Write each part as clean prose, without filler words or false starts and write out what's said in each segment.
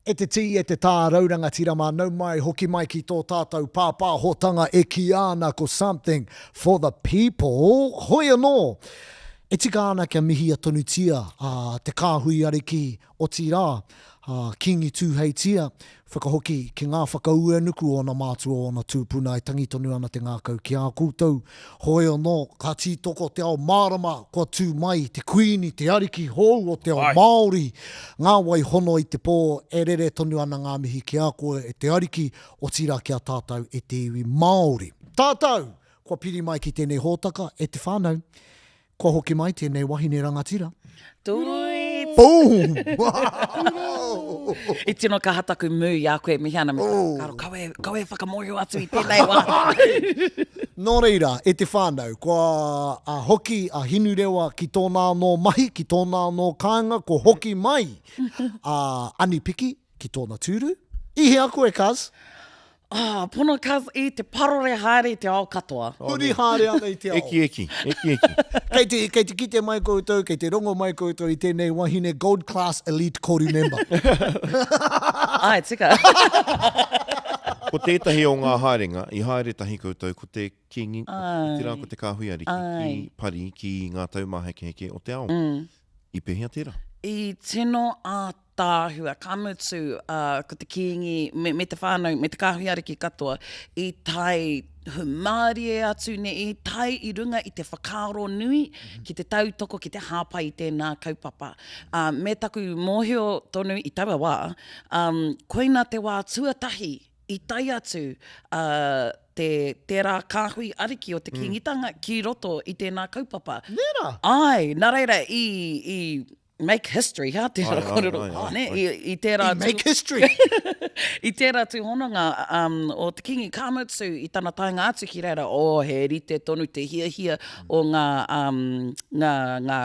E te tī, e te tā, rau rangatira mā, nau mai, hoki mai ki tō tātou pāpāhotanga e kīia ana ko Something for the People. Hoi anō, e tika ana kia mihia tonutia a te kāhui ariki, otirā, a Kīngi Tūheitia, whakahoki ki ngā whakauenuku o ōna mātua, o ōna tūpuna e tangi tonu ana te ngākau ki a koutou. Hoi anō, ka tītoko te ao mārama kua tū mai te Kuini, te Ariki hou o te ao Māori, ngā wai hono i te pō e rere tonu ana ngā mihi ki a koe e te Ariki, otirā ki a tātou e te iwi Māori. Tātou! Kua piri mai ki tēnei hōtaka e te whānau. Kua hoki mai tēnei wahine rangatira. Tūit! Boom! I tino kaha taku mū i a koe e mihi ana me taku whakaaro, kaua e, kaua e whakamōhio atu i tēnei wā. Nō reira, e te whānau, kua a hoki a Hinurewa ki tōna anō mahi, ki tōna anō kāinga, kua hoki mai a Ani Piki ki tōna tūru. I hea koe, cuz? Oh, pono cuz i te parore haere i te ao katoa. Huri haere ana i te ao. Eki, eki, eki, eki. Kei te, kei te kite mai koutou, kei te rongo mai koutou i tēnei wahine gold class elite koru member. Ae, tika. Ko tētahi o ngā haerenga, i haere tahi koutou ko te Kīngi, otirā ko te Kāhui Ariki ki Parī ki ngā taumāhekeheke o te ao. I pēhea tērā? I tino ātaahua, ka mutu, ko te Kīngi me, me te whānau, me te kāhui ariki katoa, i tae humārie atu nei, i tae i runga i te whakaaro nui ki te tautoko, ki te hāpai i tēnā kaupapa. Me taku mōhio tonu i taua wā, koina te wā tuatahi i tae atu a te, tērā kāhui ariki o te mm. Kīngitanga ki roto i tēnā kaupapa. Nē rā? Ai, nā reira, i, i make history, hā, tērā kōrero. Ai, ai, ai, I, i tērā I make history! I tērā tūhononga um, o te Kīngi, ka mutu i tana taenga atu ki reira, oh, he rite tonu te hiahia o ngā, um, ngā, ngā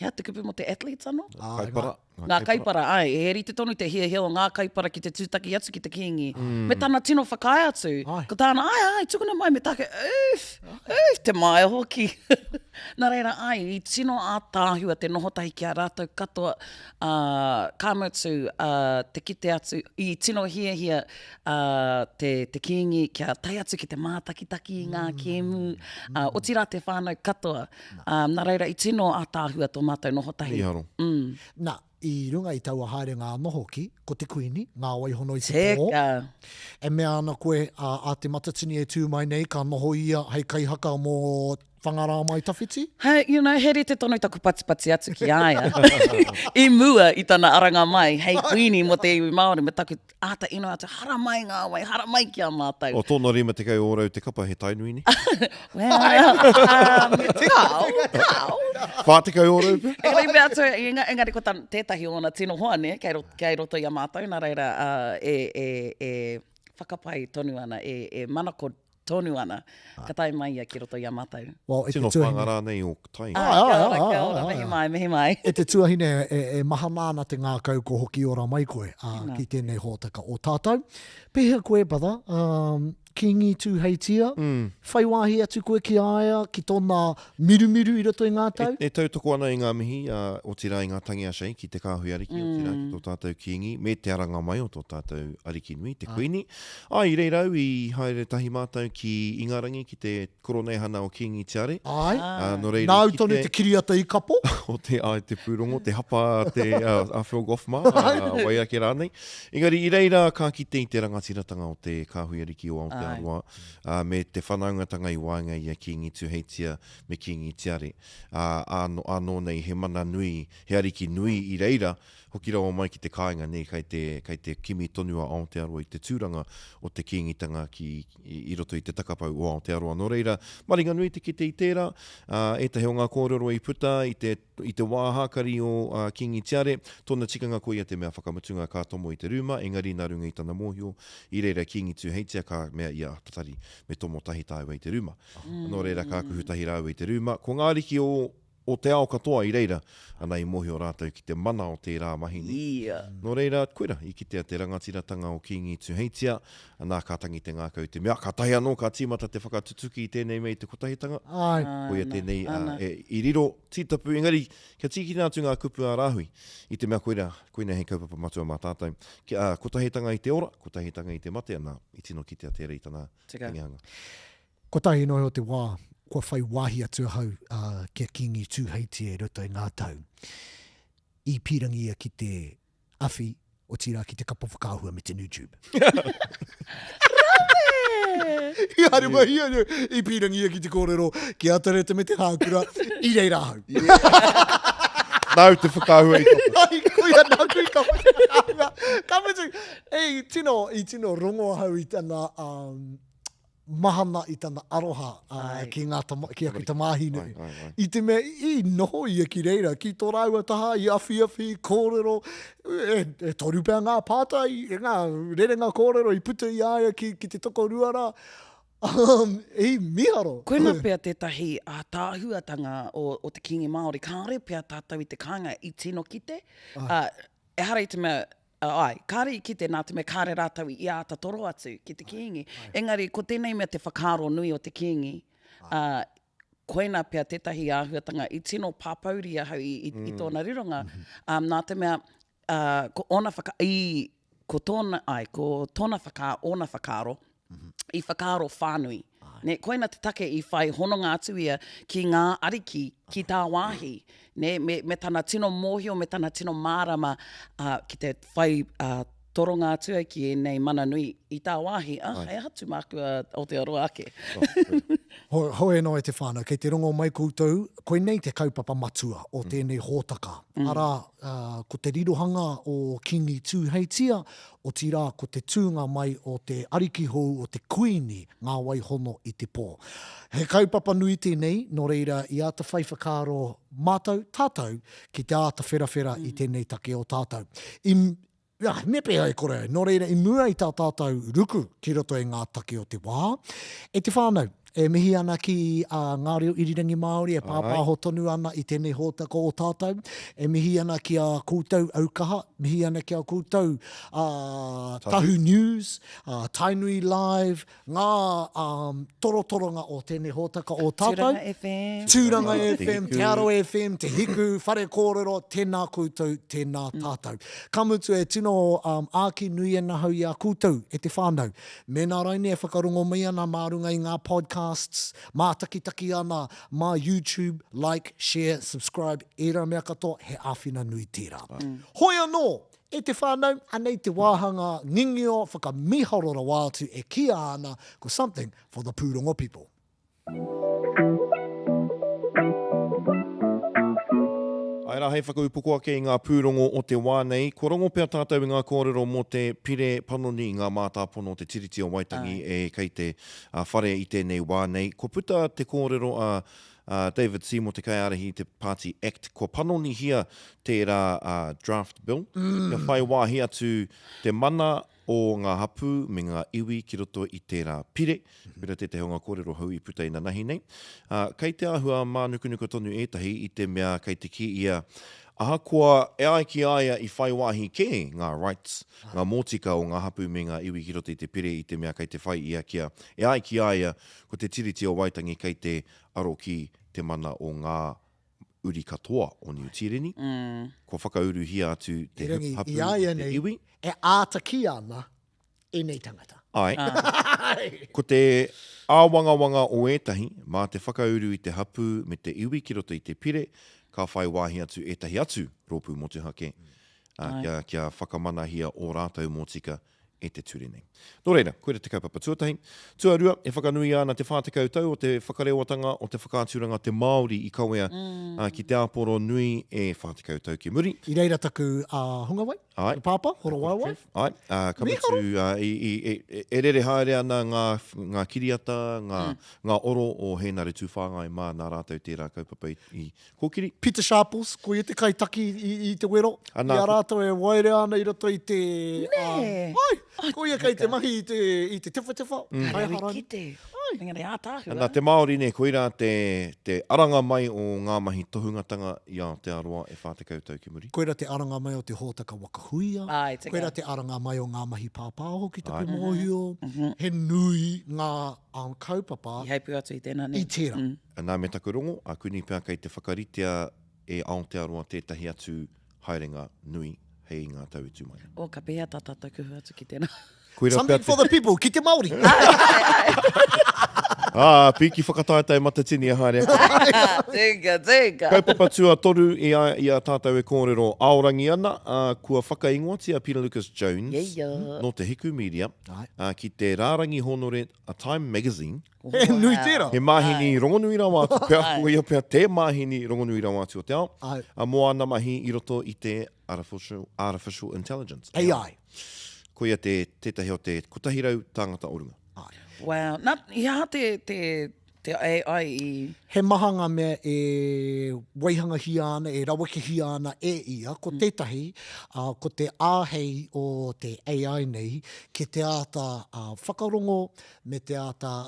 He aha te kupu mō te athletes anō? Ngā kaipara. Ngā kaipara, āe. He rite tonu te hiahia o ngā kaipara ki te tūtaki atu ki te Kīngi. Me tana tino whakaae atu. Ko tāna, āe, āe, tukuna mai me tāke, oof, oof, te māia hoki. Nā reira, āe, i tino ātaahua te noho tahi ki a rātou katoa, ā, ka mutu, ā, te kite atu, i tino hiahia, ā, te, te Kīngi kia tae atu ki te mātakitaki i ngā kēmu, ā, otirā te whānau katoa. Ā, nā reira i tino ātaahua tō mātou noho tahi. Mīharo. Mm. Nā, i runga i taua haerenga anō hoki, ko te Kuini, ngā waihono i te pō. Tika. E mea ana koe, ā, a Te Matatini e tū mai nei, ka noho ia hei kaihaka mō Whangārā-mai-tawhiti? He, you know, he rite tonu taku patipati atu ki a ia. I mua i tana aranga mai hei Kuini mō te iwi Māori me taku Āta inoi atu, haramai ngā wai, haramai ki a mātou. O tōna 50 ōrau te kapa he Tainui nei. Well, um, kāo, kāo. 40 ōrau pea? Engari mea atu, engari ko tan, tētahi o ōna tino hoa, ne, kei, roto, kei roto i a mātou, nā reira, uh, e, e, e whakapai tonu ana, e, e manako tonu ana, ka tae mai ia ki roto i a mātou. Well, e te Tino tuahine. whāngarā nei o tai. Ai, ai, ai, ai, kia ora, mihi mai, mihi mai. E te tuahine, e, e mahana ana te ngākau ko hoki ora mai koe a, ki tēnei hōtaka o tātou. Pēhea koe, brother? Um, Kīngi Tūheitia, mm. whai wāhi atu koe ki a ia, ki tōna mirumiru i roto i ngā tau? E, e tautoko ana i ngā mihi, uh, otirā i ngā tangi a Shay ki te kāhui ariki, mm. otirā ki tō tātou kīngi, me te aranga mai o tō tātou ariki nui, te kuini. Āe, i reira au i haere tahi mātou ki Ingarangi ki te Koroneihana o Kīngi Tiare. Āe. Ā, nō reira i Nāu kite. tonu te kiriata i kapo. O te, āe, te pūrongo, te hapa a te, a, a Phil Goff mā, a wai ake rānei. Engari i reira ka kite i te rangatiratanga o te Kāhui Ariki o Aotearoa, ā, me te whanaungatanga i waenga i a Kīngi Tuheitia me Kīngi Tiare. Ā, ānō, ānō nei he mana nui, he ariki nui i reira, Hoki rawa mai ki te kāinga nei, kei te, kei te kimi tonu a Aotearoa i te tūranga o te Kīngitanga ki, i roto i te takapau o Aotearoa. Nō reira, maringanui te kite i tērā, ā, ētahi o ngā kōrero i puta i te, i te wā hākari o ā, Kīngi Tiare, tōna tikanga ko ia te mea whakamutunga ka tomo i te rūma, engari nā runga i tana mōhio, i reira Kīngi Tūheitia ka mea ia, Tatari, me tomo tahi tāua i te rūma. Nō reira ka kuhu tahi rāua i te rūma. Ko ngā ariki o. o te ao katoa i reira, ana i mōhio rātou ki te mana o tērā mahi nei. Ia. Nō reira, koira, i kitea te rangatiratanga o Kīngi Tuheitia, ana ka tangi te ngākau i te mea, kātahi anō ka tīmata te whakatutuki i tēnei mea i te kotahitanga. Āe. Koia tēnei, Ana. e, i riro, tītapu, engari, kia tīkina atu ngā kupu a Rāhui, i te mea koira, koinei hei kaupapa matua mā tātou. Kia, ā, kotahitanga i te ora, kotahitanga i te mate, ana, i tino kitea tērā i tana Tika. tangihanga. Kotahi noa iho te wā kua whai wāhi atu ahau ki a Kīngi Tūheitia i roto i ngā tau. I pīrangi ia ki te awhi, otirā ki te kapa whakaahua me te NewTube. Rawe! I haere mai ia, i pīrangi ia ki te kōrero ki a Tareta me te Hākura, i reira ahau. Nāu te whakaahua i kapa. Ai, koia nāku i kapa te whakaahua. Ka mutu, i tino, i tino rongo ahau i tana, um, mahana i tana aroha ki ngā tama, ki aku tamāhine. Ai, ai, ai. I te mea i noho ia ki reira, ki tō rāua taha, i awhiawhi, kōrero, e, e toru pea ngā pātai, e ngā rerenga kōrero i puta i a ia ki, ki te tokorua rā. Um, i miharo. Koina pea tētahi ātaahuatanga o, o te Kīngi Māori, kāore pea tātou i te kāinga i tino kite. Uh, ehara i te mea, Āe, kāre i kite nā te mea kāre rātou i āta toro atu ki te Kīngi. Engari, ko tēnei mea te whakaaro nui o te Kīngi, ā, koina pea tētahi āhuatanga i tino pāpouri ahau i, i, i tōna rironga, ā, nā te mea, ā, ko ōna whaka, i, ko tōna, āe, ko tōna whaka, ōna whakaaro, i whakaaro whānui. Nē, koina te take i whai hononga atu ia ki ngā ariki ki tāwāhi, nē, me, me tana tino mōhio, me tana tino mārama uh, ki te whai uh, toronga atu ai ki ēnei mana nui i tāwāhi, ah, hei aha atu māku a Aotearoa ake. Ho, hoi anō e te whānau, kei te rongo mai koutou, koinei te kaupapa matua o tēnei hōtaka. Arā, uh, ko te rirohanga o Kīngi Tūheitia, otirā ko te tūnga mai o te ariki hou o te Kuini ngā wai hono i te pō. He kaupapa nui tēnei, nō reira i āta whai whakaaro mātou, tātou, ki te āta wherawhera i tēnei take o tātou. I, ah, me pēhea e kore ai, nō reira i mua i tā tātou ruku ki roto i ngā take o te wā, e te whānau, E mihi ana ki a Ngā Reo Irirangi Māori e pāpāho tonu ana i tēnei hōtaka o tātou. E mihi ana ki a koutou aukaha, mihi ana ki a koutou a Tahu News, a Tainui Live, ngā torotoronga o tēnei hōtaka o tātou. Tūranga FM. Tūranga FM, Te Aro FM, Te Hiku, Whare Kōrero, tēnā koutou, tēnā tātou. Ka mutu e tino āki nui ana ahau i a koutou e te whānau. Mēnā raine e whakarongo mai ana mā runga i ngā podcasts, mātakitaki ana mā YouTube, like, share, subscribe, ērā mea katoa, he āwhina nui tērā. Hoi anō, e te whānau, anei te wāhanga ngingio whakamīharo rawa atu e kīia ana ko Something for the Pūrongo People. Āe rā, hei whakaupoko ake i ngā pūrongo o te wā nei, kua rongo pea tātou i ngā kōrero mō te pire panoni i ngā mātāpono o te Tiriti o Waitangi e kei te whare i tēnei wā nei. Kua puta te kōrero a David Seymour, te kaiārahi i te pāti act, kua panonihia tērā draft bill kia whai wāhi atu te mana o ngā hapū me ngā iwi ki roto i tērā pire, pērā tētahi o ngā kōrero hou i puta inanahi nei. Ā, kei te āhua mānukanuka tonu ētahi i te mea kei te kī ia, ahakoa e ai ki a ia i whai wāhi kē ngā rights, ngā mōtika o ngā hapū me ngā iwi ki roto i te pire i te mea kei te whai ia kia, e ai ki a ia, ko te Tiriti o Waitangi kei te aro ki te mana o ngā uri katoa o Niu Tīreni, kua whakauruhia atu te Erangi, hapū i a ia me te nei, iwi. e āta kīia ana ēnei tangata. Āe. Ko te āwangawanga o ētahi, mā te whakauru i te hapū me te iwi ki roto i te pire, ka whai wāhi atu ētahi atu rōpū motuhake, ā, kia, kia whakamanahia ō rātou mōtika e te ture nei. Nō reira, koira te kaupapa tuatahi. Tuarua, e whakanuia ana te 40 tau o te whakarewatanga o te whakaaturanga Te Māori i kawea ki te āporo nui e 40 tau ki muri. I reira taku hungawai, taku pāpā, Horowaewae. Āe, ka mutu, e rere haere ana ngā kiriata, ngā oro o Hēnare Tūwhāngai mā nā rātou tērā kaupapa i Kōkiri. Peter Sharples, ko ia te kaitaki i, i te wero, Ana, i a rātou e waerea ana i roto i te... Nē! Um, ai, ko ia kei te mahi i te, i te tewhatewha. Mm. Kāre au i kite. Engari ātaahua. Nā te Māori nei, koirā te, te aranga mai o ngā mahi tohungatanga i Aotearoa e 40 tau ki muri. Koirā te aranga mai o te hōtaka Waka Huia. Āe, tika. Koirā te aranga mai o ngā mahi pāpāho ki taku mōhio. He nui ngā kaupapa. I heipū atu i tēnā, nē. I tērā. Nā me taku rongo, a Kuni pea kei te whakaritea e Aotearoa tētahi atu haerenga nui hei ngā tau e tū mai ana. Oh, ka pēhea tā tātou kuhu atu ki tēnā? Koira pea Something te... for the people, ki te Māori. Ā, pīki whakataetae matatini e haere ake nei. Tika, tika. Kaupapa tuatoru i a, i a tātou e kōrero aorangi ana, ā, kua whakaingoatia a Peter Lucas Jones Yeah, yeah. nō Te Hiku Media, Ai. ā, ki te rārangi hōnore a Time Magazine, He nui tērā. He mahini rongonui rawa atu pea, ko ia pea te mahini rongonui rawa atu o te ao, Ai. a mō ana mahi i roto i te artificial, artificial intelligence. AI. Ko ia te, tētahi o te 100 tāngata o runga. Ai. Wow. Nā, i aha te, te, te AI i... He maha ngā mea e waihangahia ana, e rawekehia ana e ia, ko tētahi, ā, ko te āhei o te AI nei ki te āta whakarongo me te āta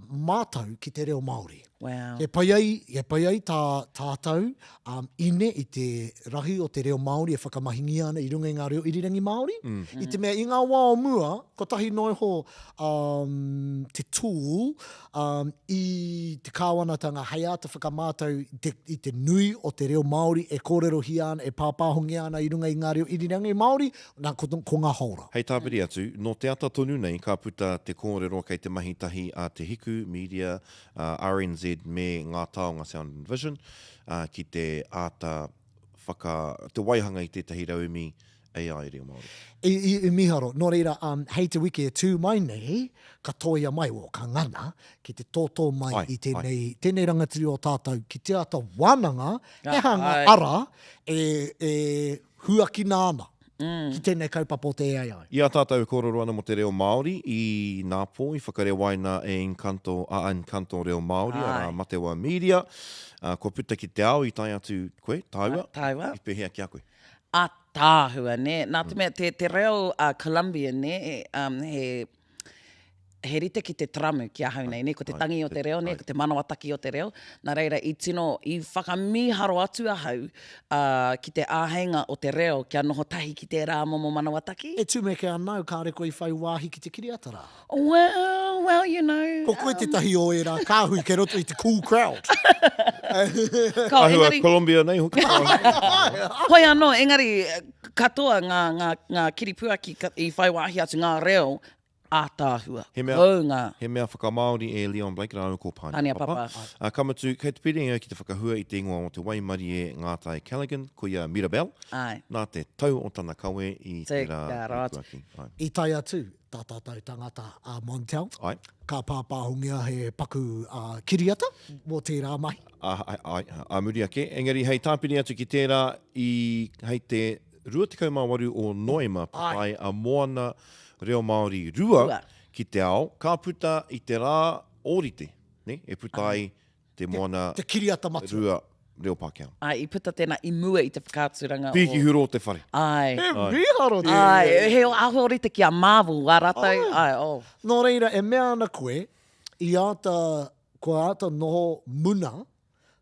mātau ki te reo Māori. Wow. E pai ai, e pai ai tā tātou um, ine i te rahi o te reo Māori e whakamahingia ana i runga i ngā reo irirangi Māori. Mm. I te mea i ngā wā o mua, kotahi noa iho um, te tool um, i te kāwanatanga hei āta whakamātau i te, i te nui o te reo Māori e kōrerohia ana, e pāpāhongia ana i runga i ngā reo irirangi Māori, Nā, ko, ko ngā hōra. Hei tāpiri atu, nō te ata tonu nei ka puta te kōrero kei te mahi tahi a Te Hiku Media, a RNZ me Ngā Taonga Sound and Vision ki te āta whaka, te waihanga i tētahi rauemi AI reo Māori. I, i, i mīharo. Nō reira, um, hei te wiki e tū mai nei, ka tōia mai, o, ka ngana, ki te tōtō mai Ai, i tēnei, tēnei rangatira o tātou ki te ata wānanga, he hanga Ai. ara e, e huakina ana ki tēnei kaupapa o te AI. I a tātou e kōrero ana mō te reo Māori, i Nāpō i whakarewaina e Encanto, a Encanto Reo Māori, arā Matewa Media, ā, kua puta ki te ao i tae atu koe, tāua, Tāua. i pēhea ki a koe? Ātaahua, nē? Nā te mea, te, te reo Colombian, nē, um, he, he rite ki te taramu ki ahau nei, nē, ko te tangi o te reo, nē, ko te manawataki o te reo. Nā reira, i tino, i whakamīharo atu ahau ki te āheinga o te reo kia noho tahi ki tērā momo manawataki. E tumeke ana au kāre koe i whai wāhi ki te kiriata rā. Well, well, you know. Ko koe tētahi o ērā kāhui kei roto i te cool crowd. Kao, Ahua engari... Colombia nei hoki. Hoi anō, engari katoa ngā, ngā, ngā kiripuaki i whai wāhi atu ngā reo ātaahua. He mea, Kounga. he mea whakamāori e Leon Blake rāua ko Pānia Pānia Papa. Papa. Ā, ka mutu, kei te pīrangi au ki te whakahua i te ingoa o te waimarie Ngātai Callaghan, ko ia Mirabel, Āe. nā te tau o tana kawe i Tika tērā rawa atu. kiripuaki. Āe. I tae atu tā tātou tangata a Montel, Āe. ka pāpāhongia he paku kiriata mō tērā mahi. Ā, āe, āe, ā muri ake. Engari hei tāpiri atu ki tērā i, hei te 28 o Noema puta ai a Moana Reo Māori 2 ki te ao, ka puta i te rā ōrite, ne, e puta ai te Moana Te kiriata matua. 2 reo Pākehā. Āe, i puta tēnā i mua i te whakaaturanga o. Pīki huro o te whare. Āe. He mīharo tēnei. Āe, he āhua ōrite ki a Marvel, ā rātou, āe, oh. Nō reira, e mea ana koe, i āta, kua āta noho muna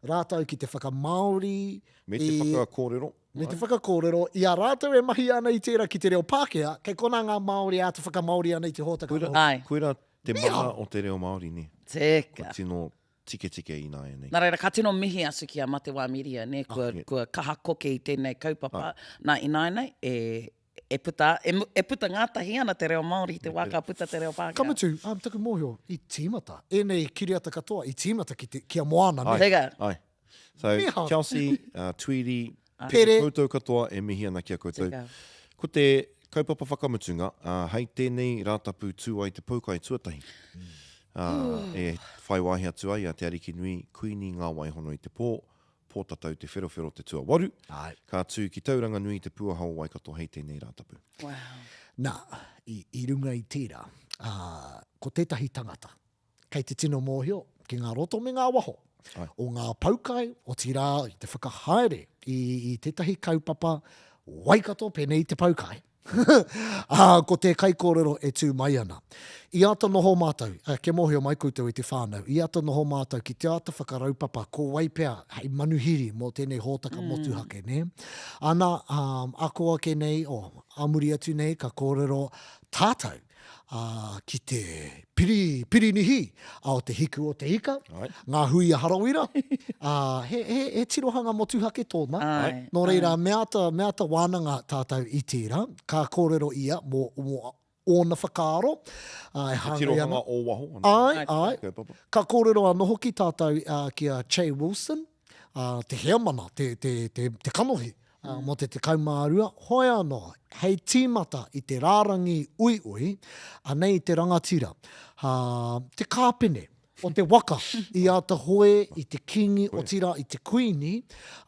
rātou ki te whakamāori Me te whakakōrero. Me te whakakōrero, i a rātou e mahi ana i tērā ki te reo Pākehā, kei konā ngā Māori āta whakamāori ana i te hōtaka Koira, anō. Āe. koira te mana o te reo Māori, nē. Tika. Kua tino tiketike ināianei. Nā reira, ka tino mihi atu ki a Matewā Miria, nē, kua, kua kaha koke i tēnei kaupapa. Nā, ināianei, e, e puta, e, e puta ngātahi ana te reo Māori i te wā ka puta te reo Pākehā. Ka mutu, um, taku mōhio, i tīmata, ēnei kiriata katoa, i tīmata ki, te, ki a Moana, nē? Teka. Ai. So, Miha. Chelsea, uh, Tweedy, Pere. koutou katoa e mihi ana ki a koutou. Teka. Ko te kaupapa whakamutunga, uh, hei tēnei Rātapu tū ai te poukai tuatahi. Uh, e whai wāhi atu ai a Te Arikinui Kuini Ngā Waihono i te pō, Pōtatau Te Wherowhero te tuawaru, Āe. ka tū ki Tauranganui te Pūaha o Waikato hei tēnei Rātapu. Wow. Nā, i, i runga i tērā, ā, ko tētahi tangata kei te tino mōhio ki ngā roto me ngā waho Āe. o ngā poukai, otirā i te whakahaere i, i tētahi kaupapa Waikato pēnei i te poukai. Ā, ko te kaikōrero e tū mai ana. I āta noho mātou, ā, kia mōhio mai koutou e te whānau, i āta noho mātou ki te āta whakaraupapa ko wai pea hei manuhiri mō tēnei hōtaka motuhake, nē? Ana, ā, ako ake nei, oh, ā muri atu nei ka kōrero tātou, ā, ki te piri, pirinihi o Te Hiku o Te Ika, ngā hui a Harawira, ā, he, he, he tirohanga motuhake tōna. Āe, Nō reira, me āta, me āta wānanga tātou i tērā, ka kōrero ia mō, mō ōna whakaaro, ā, e He hāngai ana. tirohanga o waho, anō. Āe, āe. Kaupapa. Ka kōrero anō hoki tātou, ā, ki a Che Wilson, ā, te heamana, te, te, te, te kanohi, ā, mō te 12, hoi anō, hei tīmata i te rārangi uiui, anei te rangatira, ā, te kāpene o te waka i āta hoe i te Kīngi, otirā i te Kuini,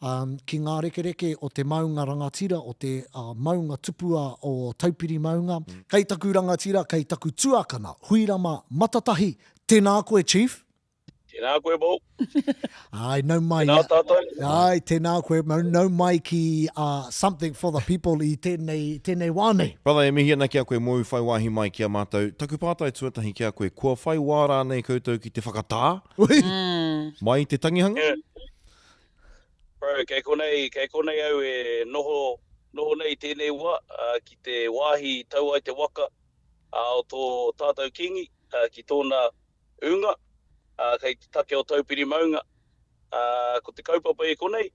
ā, ki ngā rekereke o te maunga rangatira, o te, ā, maunga tupua o Taupiri maunga. Kei taku rangatira, kei taku tuakana, Huirama Matatahi, tēnā koe Chief. Tēnā koe, Bo. Ai, nau mai. Tēnā tātou. Ai, tēnā koe, nau mai ki uh, Something for the People i tēnei, tēnei wā nei. Brother, e mihi ana ki a koe mōu whai wāhi mai ki a mātou. Taku pātai tuatahi ki a koe, kua whai wā rānei koutou ki te whakatā mai i te tangihanga? Yeah. Bro, kei konei, kei konei au e noho, noho nei i tēnei wā, uh, ki te wāhi i tau ai te waka uh, o tō tātou Kīngi, uh, ki tōna ūnga, ā, kei te take o Taupiri maunga. Ā, ko te kaupapa i konei,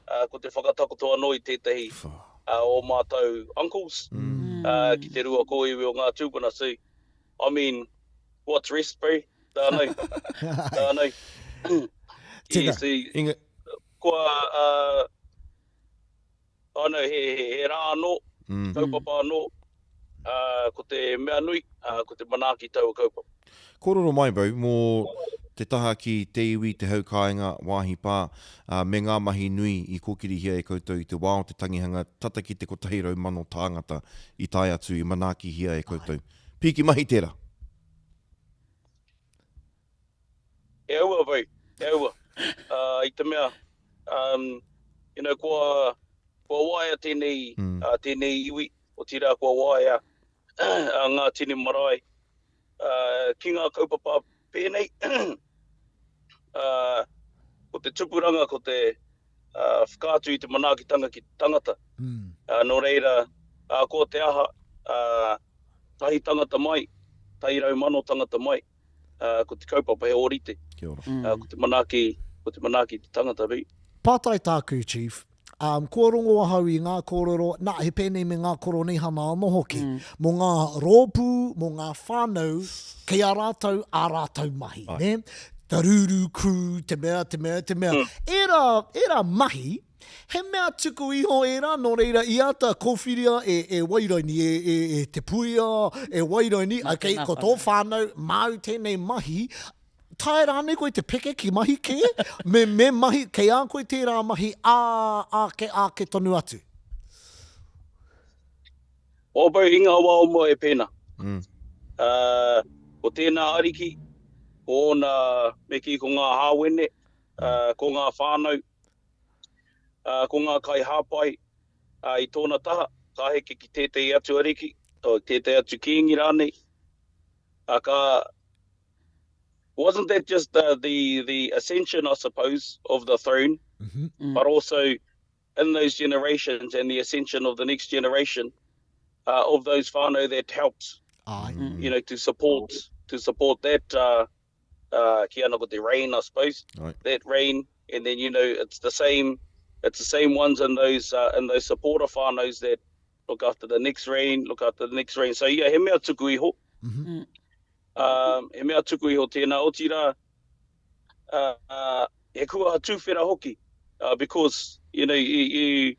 ā, ko te whakatakoto anō i tētahi ā, o mātou uncles, ā, ki te rua kōiwi o ngā tūpuna. So, I mean, what's rest, bro? Tānau. Tānau. Tēnā. Yeah, so, Inga... kua, ā, I know, he, he, he rā anō, mm. kaupapa anō, uh, ko te mea nui, uh, ko te manaaki taua kaupapa. Kōrero mai, bro, mō te taha ki te iwi, te hau kāinga, wāhi pā, uh, me ngā mahi nui i kōkirihia e koutou i te wā o te tangihanga, tata ki te 100,000 tāngata i tae atu, i manaakihia e koutou. Pīki mahi tērā! He aua wau, he aua. Uh, I te mea, um, you know, kua, kua waea tēnei, mm. uh, tēnei iwi, otirā kua waea uh, ngā tini marae uh, ki ngā kaupapa pēnei. uh, ko te tupuranga, ko te uh, whakaatu i te manaakitanga ki te tangata. Mm. Uh, nō reira, uh, ko te aha, uh, tahi tangata mai, tahi raumano tangata mai, ā, ko te kaupapa he ōrite. Kia ora. Ā, ko te manaaki, ko te manaaki te tangata, vi. Pātai tāku, Chief. Um, kua rongo ahau i ngā kōrero, nā, he pēnei me ngā Koroneihana anō hoki, mm. mō ngā rōpū, mō ngā whānau, kei a rātou ā rātou mahi, Ai. nē? The Ruru Crew, te mea, te mea, te mea. Mm. Ērā, ērā mahi, He mea tuku iho ērā, nō reira i āta kōwhiria e, e Wairaini, e, e, e Te Puia, e Wairaini, okay, ko tō whānau, māu tēnei mahi, taea rānei koe te peke ki mahi kē, me, me mahi, kei a koe tērā mahi ā, āke, āke tonu atu. Well bro, i ngā wā o mua e pēnā. Mm. Uh, ko tēnā ariki, ko ōna, me kī ko ngā hāwene, uh, ko ngā whānau, ā, ko ngā kaihāpai, ā, i tōna taha, ka heke ki tētehi atu ariki, o, tētehi atu kīngi rānei, ā, ka, wasn't that just the, the, the ascension, I suppose, of the throne, mm -hmm. but also in those generations and the ascension of the next generation uh, of those whānau that helped, Ai. you know, to support, to support that, uh, uh, ki ana ko te rain, I suppose. Right. That rain, and then you know it's the same, it's the same ones in those uh, in those supporter whānaus that look after the next rain, look after the next rain. So yeah, he mea tuku iho. Mm -hmm. Um, he mea tuku iho tēnā, otirā, uh, uh, he kuaha tūwhera hoki, uh, because, you know, you, you,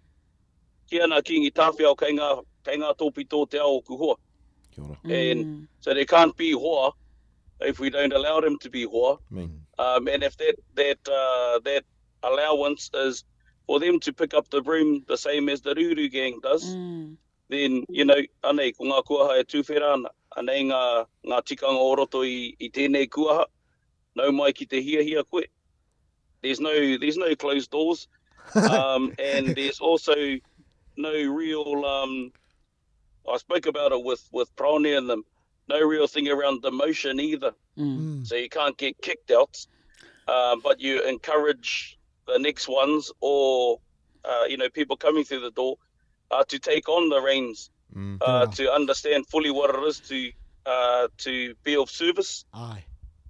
ki ana Kīngi Tāwhiao kei ngā, kei ngā tōpito o te ao oku hoa. Kia ora. And mm. so there can't be hoa if we don't allow them to be hoa. Mm. Um, and if that, that, uh, that allowance is for them to pick up the broom the same as the Ruru gang does, mm. then, you know, anei, ko ngā kuaha e tūwhera ana, anei ngā, ngā tikanga o roto i, i tēnei kuaha, nau mai ki te hiahia koe. There's no, there's no closed doors. Um, and there's also no real, um, I spoke about it with, with Praone and them, no real thing around demotion either. Mm. So you can't get kicked out, um, but you encourage the next ones or, uh, you know, people coming through the door uh, to take on the reins, mm. uh, to understand fully what it is to, uh, to be of service. Aye.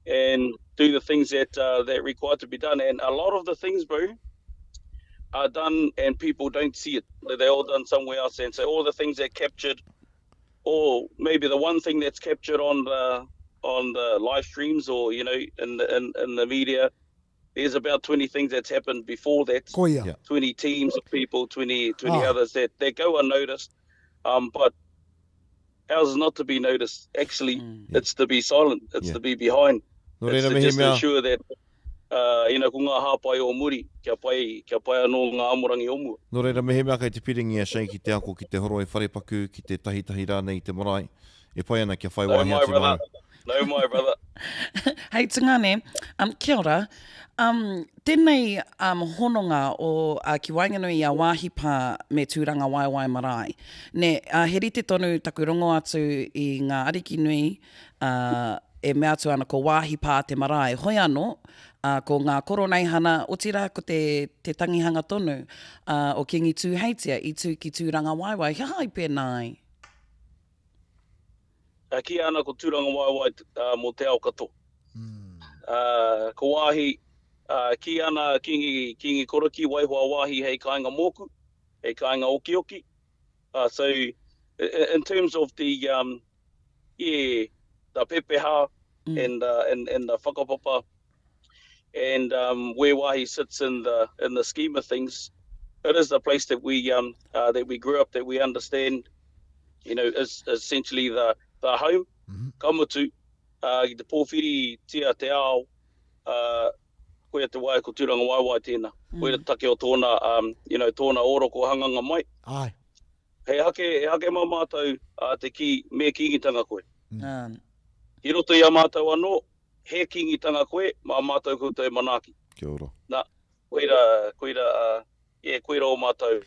And do the things that uh, that require to be done. And a lot of the things, bro, are done and people don't see it. They're all done somewhere else. And so all the things that captured, or maybe the one thing that's captured on the on the live streams or you know in the in, in the media, there's about 20 things that's happened before that. Koia. Yeah. 20 teams of people, 20, 20 ah. others that, that go unnoticed. Um, but ours is not to be noticed. Actually, mm. it's to be silent. It's yeah. to be behind. Nō it's reira, to just mehemea... ensure that uh, you know, ko ngā hāpai o muri, kia pai, kia pai anō ngā amorangi o mua. Nō reira, mehemea kei te piringi a Shane ki te ako, ki te horoi wharepaku, ki te tahitahi rānei i te marae, e pai ana kia whai Nau wāhi mai, atu brother. māu. Nau mai, brother. Hei tungane, um, kia ora. Um, tēnei um, hononga o, uh, ki waenganui i a Waahi Pā me Tūrangawaewae Marae. Ne, uh, he rite tonu taku rongo atu i ngā ariki nui uh, e mea atu ana ko Waahi Pā te marae. Hoi anō, uh, ko ngā koroneihana, otirā ko te, te tangihanga tonu uh, o Kīngi Tūheitia i tū ki Tūrangawaewae. He aha i pēnā ai? E kīia ana ko Tūrangawaewae uh, mō te ao katoa. Mm. Uh, ko Waahi, uh, kī ana a Kīngi, Kīngi Korokī, waiho a Waahi hei kāinga mōku, hei kāinga okioki. Uh, so, in terms of the, um, yeah, the pepeha mm. and, uh, and, and the whakapapa and um, where Waahi sits in the, in the scheme of things, it is the place that we, um, uh, that we grew up, that we understand, you know, is essentially the, the home. Mm -hmm. Ka mutu, uh, ki te pōwhiri tia te ao, uh, koia te wai ko Tūrangawaewae tēnā. Mm. Koia te take o tōna, um, you know, tōna ōroko hanganga mai. Ai. He hake, he hake mā mātou uh, te kī, me kīngitanga koe. Mm. I roto i a mātou anō, he kīngitanga koe, mā mātou koutou e manaaki. Kia ora. Nā, koira, koira, uh, yeah, koira o mātou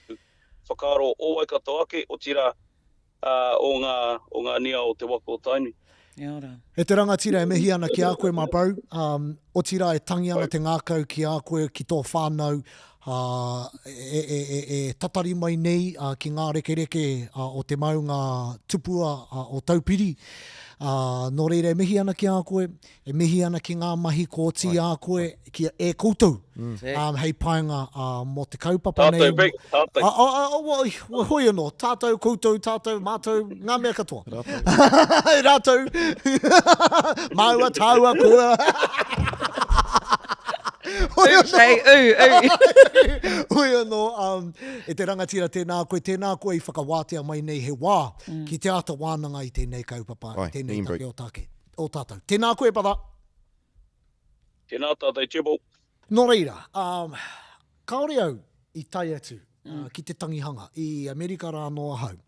whakaaro o Waikato ake, otirā, uh, o ngā, o ngā nia o te waka o Tainui. Kia ora. E te rangatira e mihi ana ki a koe my bro, um, otirā e tangi ana te ngākau ki a koe, ki tō whānau, uh, e, e, e, e tatari mai nei uh, ki ngā rekereke uh, o te maunga tupua uh, o Taupiri. Uh, nō reira e mihi ana ki a koe, E mihi ana ki ngā mahi kua oti i a koe, ki a, e koutou, um, hei painga uh, mō te kaupapa nei. Tātou, Big, tātou. A, a, a, a, a, hoi anō, tātou, koutou, tātou, mātou, ngā mea katoa. Rātou. Rātou. Māua, tāua, kua. Hoi anō. Hey, ū, ū. Hoi anō, um, e te rangatira, tēnā koe, tēnā koe i whakawātea mai nei he wā mm. ki te āta wānanga i tēnei kaupapa, Ai, tēnei break. take o take. o tātou. Tēnā koe, brother. Tēnā tātou, Jibble. Nō reira, um, kāore au i tae atu uh, ki te tangihanga i Amerika rā anō ahau.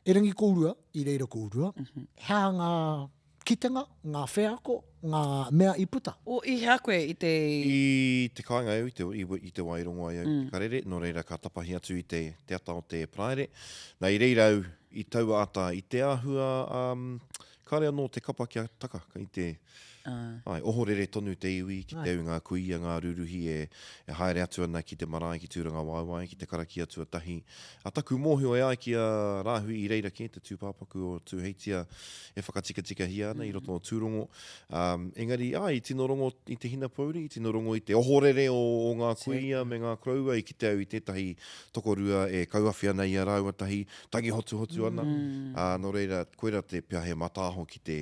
Erangi kōrua, i reira kōrua, mm -hmm. he aha ngā kitenga, ngā wheako, ngā mea i puta? O, i hea koe i te... I te kāinga au, i te, i, i te wā i rongo ai au mm. te karere, nō reira ka tapahi atu i te, te ata o te Paraire. Nā, i reira au, i taua ata, i te āhua, um, Kāre anō te kapa kia taka, kei te, āe, ohorere tonu te iwi ki te au ngā kuia, ngā ruruhi e, e haere atu ana ki te marae, ki Tūrangawaewae, ki te karakia tuatahi. A taku mōhio e ai ki a Rāhui i reira kē te tūpāpaku o Tūheitia e whakatikatikahia ana i roto o Tūrongo. Um, engari, āe, i tino rongo i te hinapōuri, i tino rongo i te ohorere o, o ngā kuia me ngā koroua i kite au i tētahi tokorua e kauawhi ana i a rāua tahi, tangi hotuhotu ana, ā, nō reira, koirā te pea he mataaho ki te,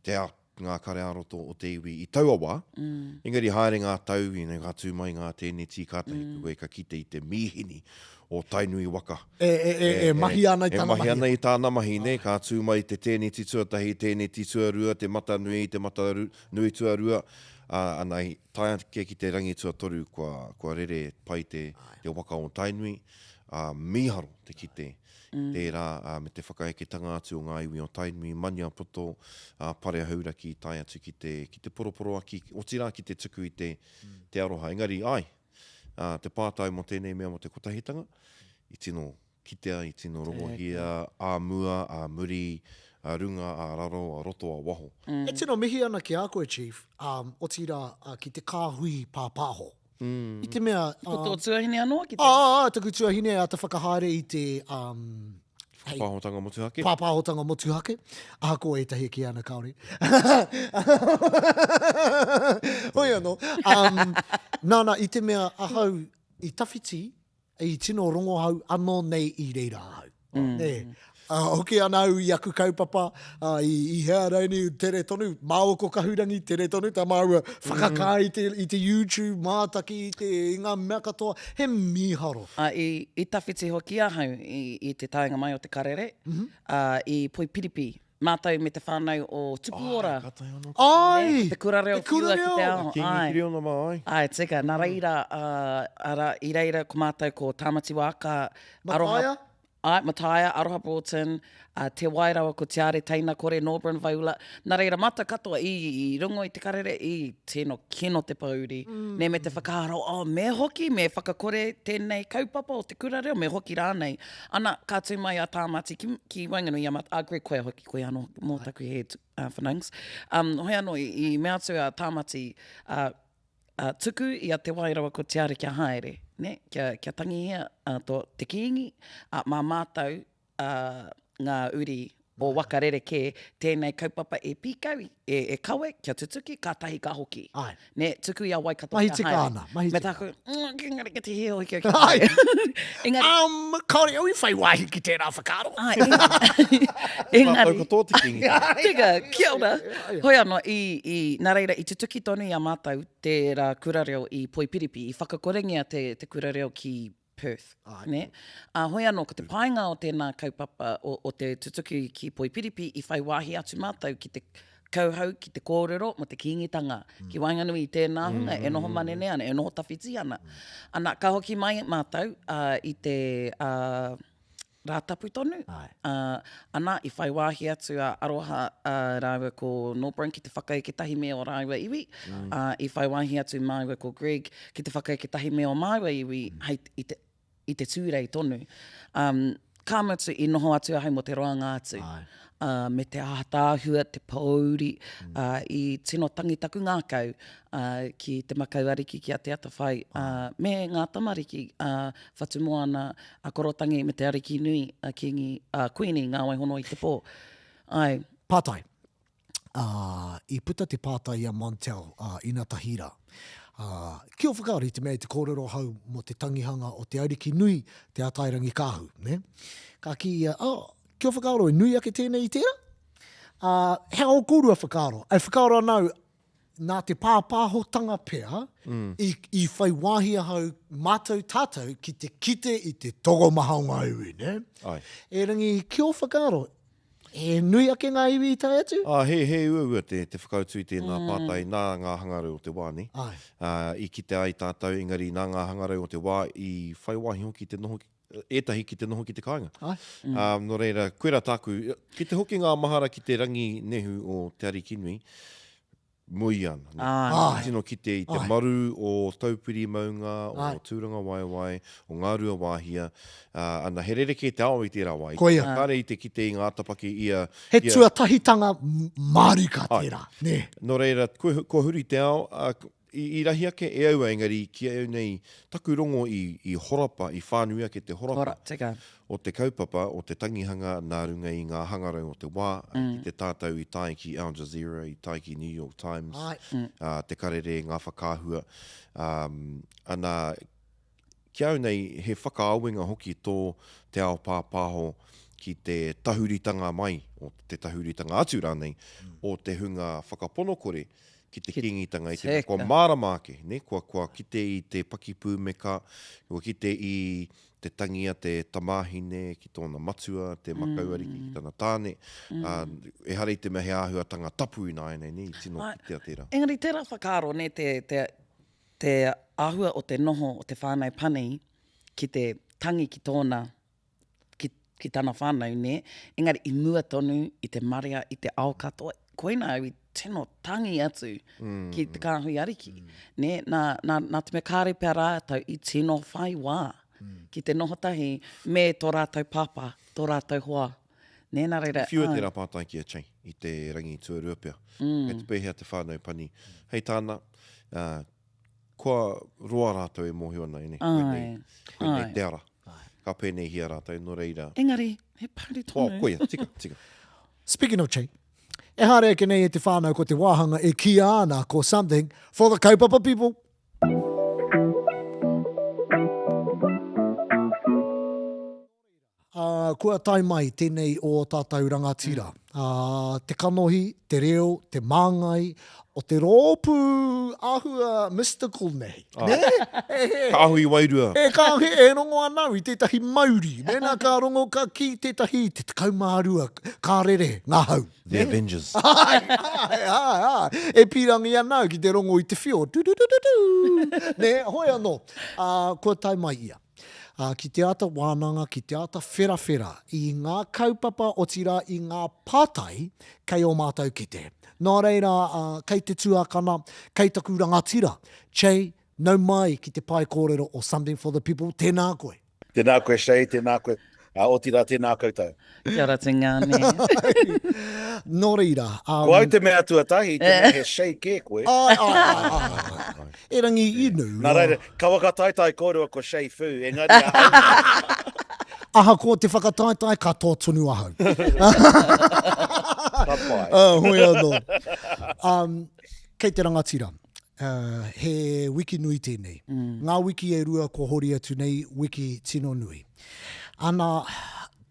te a, ngā kare ā-roto o te iwi i taua wā. Engari haere ngā tau, you know, ka tū mai ngā tēneti, kātahi koe ka kite i te mīhini o Tainui waka. E, e, e, e mahi ana i tāna mahi. E mahi ana i tāna mahi, nē, ka tū mai te tēneti tuatahi, tēneti tuarua, te mata nui, te mata nui tuarua, ā, ana, tae ake ki te rangi tuatoru kua, kua rere pai te, te waka o Tainui. ā, mīharo te kite i tērā, ā, me te whakaeketanga atu o ngā iwi o Tainui, Maniapoto, ā, Parehauraki tae atu ki te, ki te poroporoaki, otirā ki te tuku i te, te aroha. Engari, āe, ā, te pātai mō tēnei mea mō te kotahitanga, i tino. kitea, i tino rongohia, ā mua, ā muri, ā runga, ā raro, ā roto, ā waho. E tino mihi ana ki a koe, Chief, otirā ki te kāhui pāpāho. I te mea... Ko tō tuahine anō ki te... Ā, ā, taku tuahine āta whakahaere i te... Pāpāhotanga motuhake. Pāpāhotanga motuhake, ahakoa ētahi e kī ana kāore. Hoi anō. Um, nāna, i te mea ahau i tawhiti, i tino rongohau anō nei i reira ahau. Mm. Nē. Uh, hoki ana au i aku kaupapa, uh, i, i hea raini, tere tonu, māua ko Kahurangi, tere tonu tā māua whakakā mm. i, te, i te YouTube, mātaki i, te, i ngā mea katoa, he mīharo. Uh, i, i tawhiti hoki ahau i, i te taenga mai o te karere, mm -hmm. uh, i Poipiripi, mātou me te whānau o Tupuora. Ai, ka tae anō. Ai! Te kura reo Te kura whiua ki te reo! ao. Kīngi Ai. Kiriona mā, ai. Ai, tika. Nā reira, arā, i reira ko mātou ko Tāmati Wāka, Aroha... Mataia? Ai, Mataia, Aroha Broughton, a Te Wairawa ko Tiare Teina Kore, Norburn Vaiula. Nā reira, mātou katoa i, i rongo i te karere, i tino kino te pōuri. Nē, me te whakaaro, oh, me hoki, me whakakore tēnei kaupapa o te kura reo, me hoki rānei. Ana, ka tū mai a Tāmati ki, ki waenganui i a mātou, a Greg koe hoki, koe anō mō taku hē uh, whanaungs. Um, hoi anō, i, i mea atu a Tāmati, uh, uh, tuku i a Te Wairawa ko Te Are kia haere, ne? kia, kia tangihia uh, tō, te Kīngi, uh, mā mātou uh, ngā uri o waka rerekē tēnei kaupapa e pīkau, e, e kawe, kia tutuki, kātahi ka hoki. Āe. Nē, tuku i a Waikato Mahi kia tika haere. ana, mahi Me tika. tāku, mm, engari ki te hē hoki au kia Āe. haere. Engari, Um, kāore au i whai wāhi ki tērā whakaaro. āe, engari, Tātou engari, katoa te Kīngitanga. tika, kia ora. Hoi anō, i, i, nā reira, i tutuki tonu i a mātou tērā kura reo i Poipiripi, i whakakorengia te, te kura reo ki Perth. Nē? Ā, hoi anō, ko te painga o tēnā kaupapa, o, o te tutuki ki Poipiripi, i whai wāhi atu mātou ki te kauhau, ki te kōrero mō te Kīngitanga, ki waenganui i tēnā hunga e noho manene ana, e noho tawhiti ana. Ana, ka hoki mai mātou, ā, i te, ā, Rātapu tonu, ā, ana, i whai wāhi atu a Aroha rāua ko Norbrun ki te whakaeke tahi me ō rāua iwi, ā, i whai wāhi atu māua ko Greg ki te whakaeke tahi me ō māua iwi hei, i te, i te Tūrei tonu. Ā, ka mutu i noho atu ahau mō te roanga atu, ā, me te ātaahua, te pōuri, ā, i tino tangi taku ngākau, ā, ki te Makau Ariki, ki a Te Atawhai, ā, me ngā tamariki, ā, Whatumoana, a Korotangi me te Ariki nui, a Kīngi, a Kuini Ngāwaihono i te pō. Āe. Pātai. Ā, i puta te pātai i a Montel, ā, inatahi rā. Ā, ki ō whakaaro i te mea i te kōrero ahau mō te tangihanga o te Ariki nui, Te Atairangikaahu, nē? Ka kī ia, oh, ki ō whakaaro e nui ake tēnei i tērā? Ā, he aha ō kōrua whakaaro? E whakaaro ana au, nā te pāpāhotanga pea i, i whai wāhi ahau, mātou, tātou, ki te kite i te tokomaha o ngā iwi, nē? Ai. Erangi, ki ō whakaaro, he nui ake ngā iwi i tae atu? Ā, he, he uaua te, te whakautu i tēnā pātai nā ngā hangarau o te wā, nē? Ai. Ā, i kite ai tātou, engari nā ngā hangarau o te wā i whai wāhi hoki te noho, ētahi ki te noho ki te kāinga. Ai. Ā, nō reira, koirā tāku, ki te hoki ngā mahara ki te rangi nehu o Te Arikinui, muia ana. Nē. Āe. Tino kite i te Āe. maru o Taupiri maunga, o Āe. Tūrangawaewae, o Ngāruawāhia, ā, ana, he rerekē te ao i tērā wā. Koia. Kāre i te kite i ngā atapaki ia, He ia. tuatahitanga mārika Āe. tērā, nē. Nō reira, kua, kua huri te ao, ā, i, i rahi ake e aua, engari ki au nei, taku rongo i, i horapa, i whānui ake te horapa Hora, tika. o te kaupapa, o te tangihanga nā runga i ngā hangarau o te wā, ki te tātou i tae ki Al Jazeera, i tae ki New York Times, Āe. ā, te karere, ngā whakaahua, ā, ana, ki au nei, he whakaawenga hoki tō te ao pāpāho ki te tahuritanga mai, o te tahuritanga atu rānei, o te hunga whakaponokore ki te Kīngitanga i te mea kua mārama ake, ne? Kua, kua kite i te pakipūmeka, kua kite i te tangi a te tamāhine ki tōna matua, te makau ariki ki tana tāne, ā, ehara i te mea he āhuatanga tapu ināianei, ne? I tino kitea tērā. Engari tērā whakaaro, ne, te, te, te āhua o te noho o te whānau pani ki te tangi ki tōna ki, ki tana whānau, nē, engari i mua tonu i te marea, i te ao katoa, koina au i tino tangi atu mm. ki te kāhui ariki. Mm. Nē, nā, nā, nā te mea kāre pea rātou i tino whai wā. ki te noho tahi me tō rātou pāpā, tō rātou hoa. Nē, nā reira, I whiua tērā pātai ki a Chey i te rangi tuarua pea. Kei te pēhea te whānau pani. Hei tāna, kua roa rātou e mōhio ana, ine, koinei, koinei te ara. Ka pēneihia rātou, nō reira. Engari, he pari tonu. Oh, koia, tika, tika. Speaking of Chey, e haere ake nei e te whānau ko te wāhanga e kīia ana ko Something for the Kaupapa People. Ā, kua tae mai tēnei o ō tātou rangatira, ā, te kanohi, te reo, te māngai o te rōpū āhua mystical nei, nē? Kāhui wairua. E kāhui, e rongo ana au i tētahi mauri, mēnā ka rongo ka kī tētahi i te 12, ka rere ngā hau. The Avengers. Āe, āe, āe, āe. E pīrangi ana au ki te rongo i te whio, du-du-du-du-du. Nē, hoi anō, ā, kua tae mai ia. ā, ki te āta wānanga, ki te āta wherawhera i ngā kaupapa, otirā i ngā pātai kei ō mātou kete. Nā reira, ā, kei te tuakana, kei taku rangatira, Che, nau mai ki te pae kōrero o Something for the People, tēnā koe. Tēnā koe Shay, tēnā koe, ā, otirā tēnā koutou. Kia ora Tingane. Nō reira, um. Ko au te mea tuatahi, te mea he Shay kē koe. Āe, āe, āe, āe, āe. Erangi inu. Nā reira, ka whakataetae kōrua ko Shay Fu, engari ahau nei. Ahakoa te whakataetae, ka toa tonu ahau. Ka pai. Uh, hoi anō. Um, kei te rangatira, uh, he wiki nui tēnei. Mm. Ngā wiki e rua kua hori atu nei, wiki tino nui. Ana,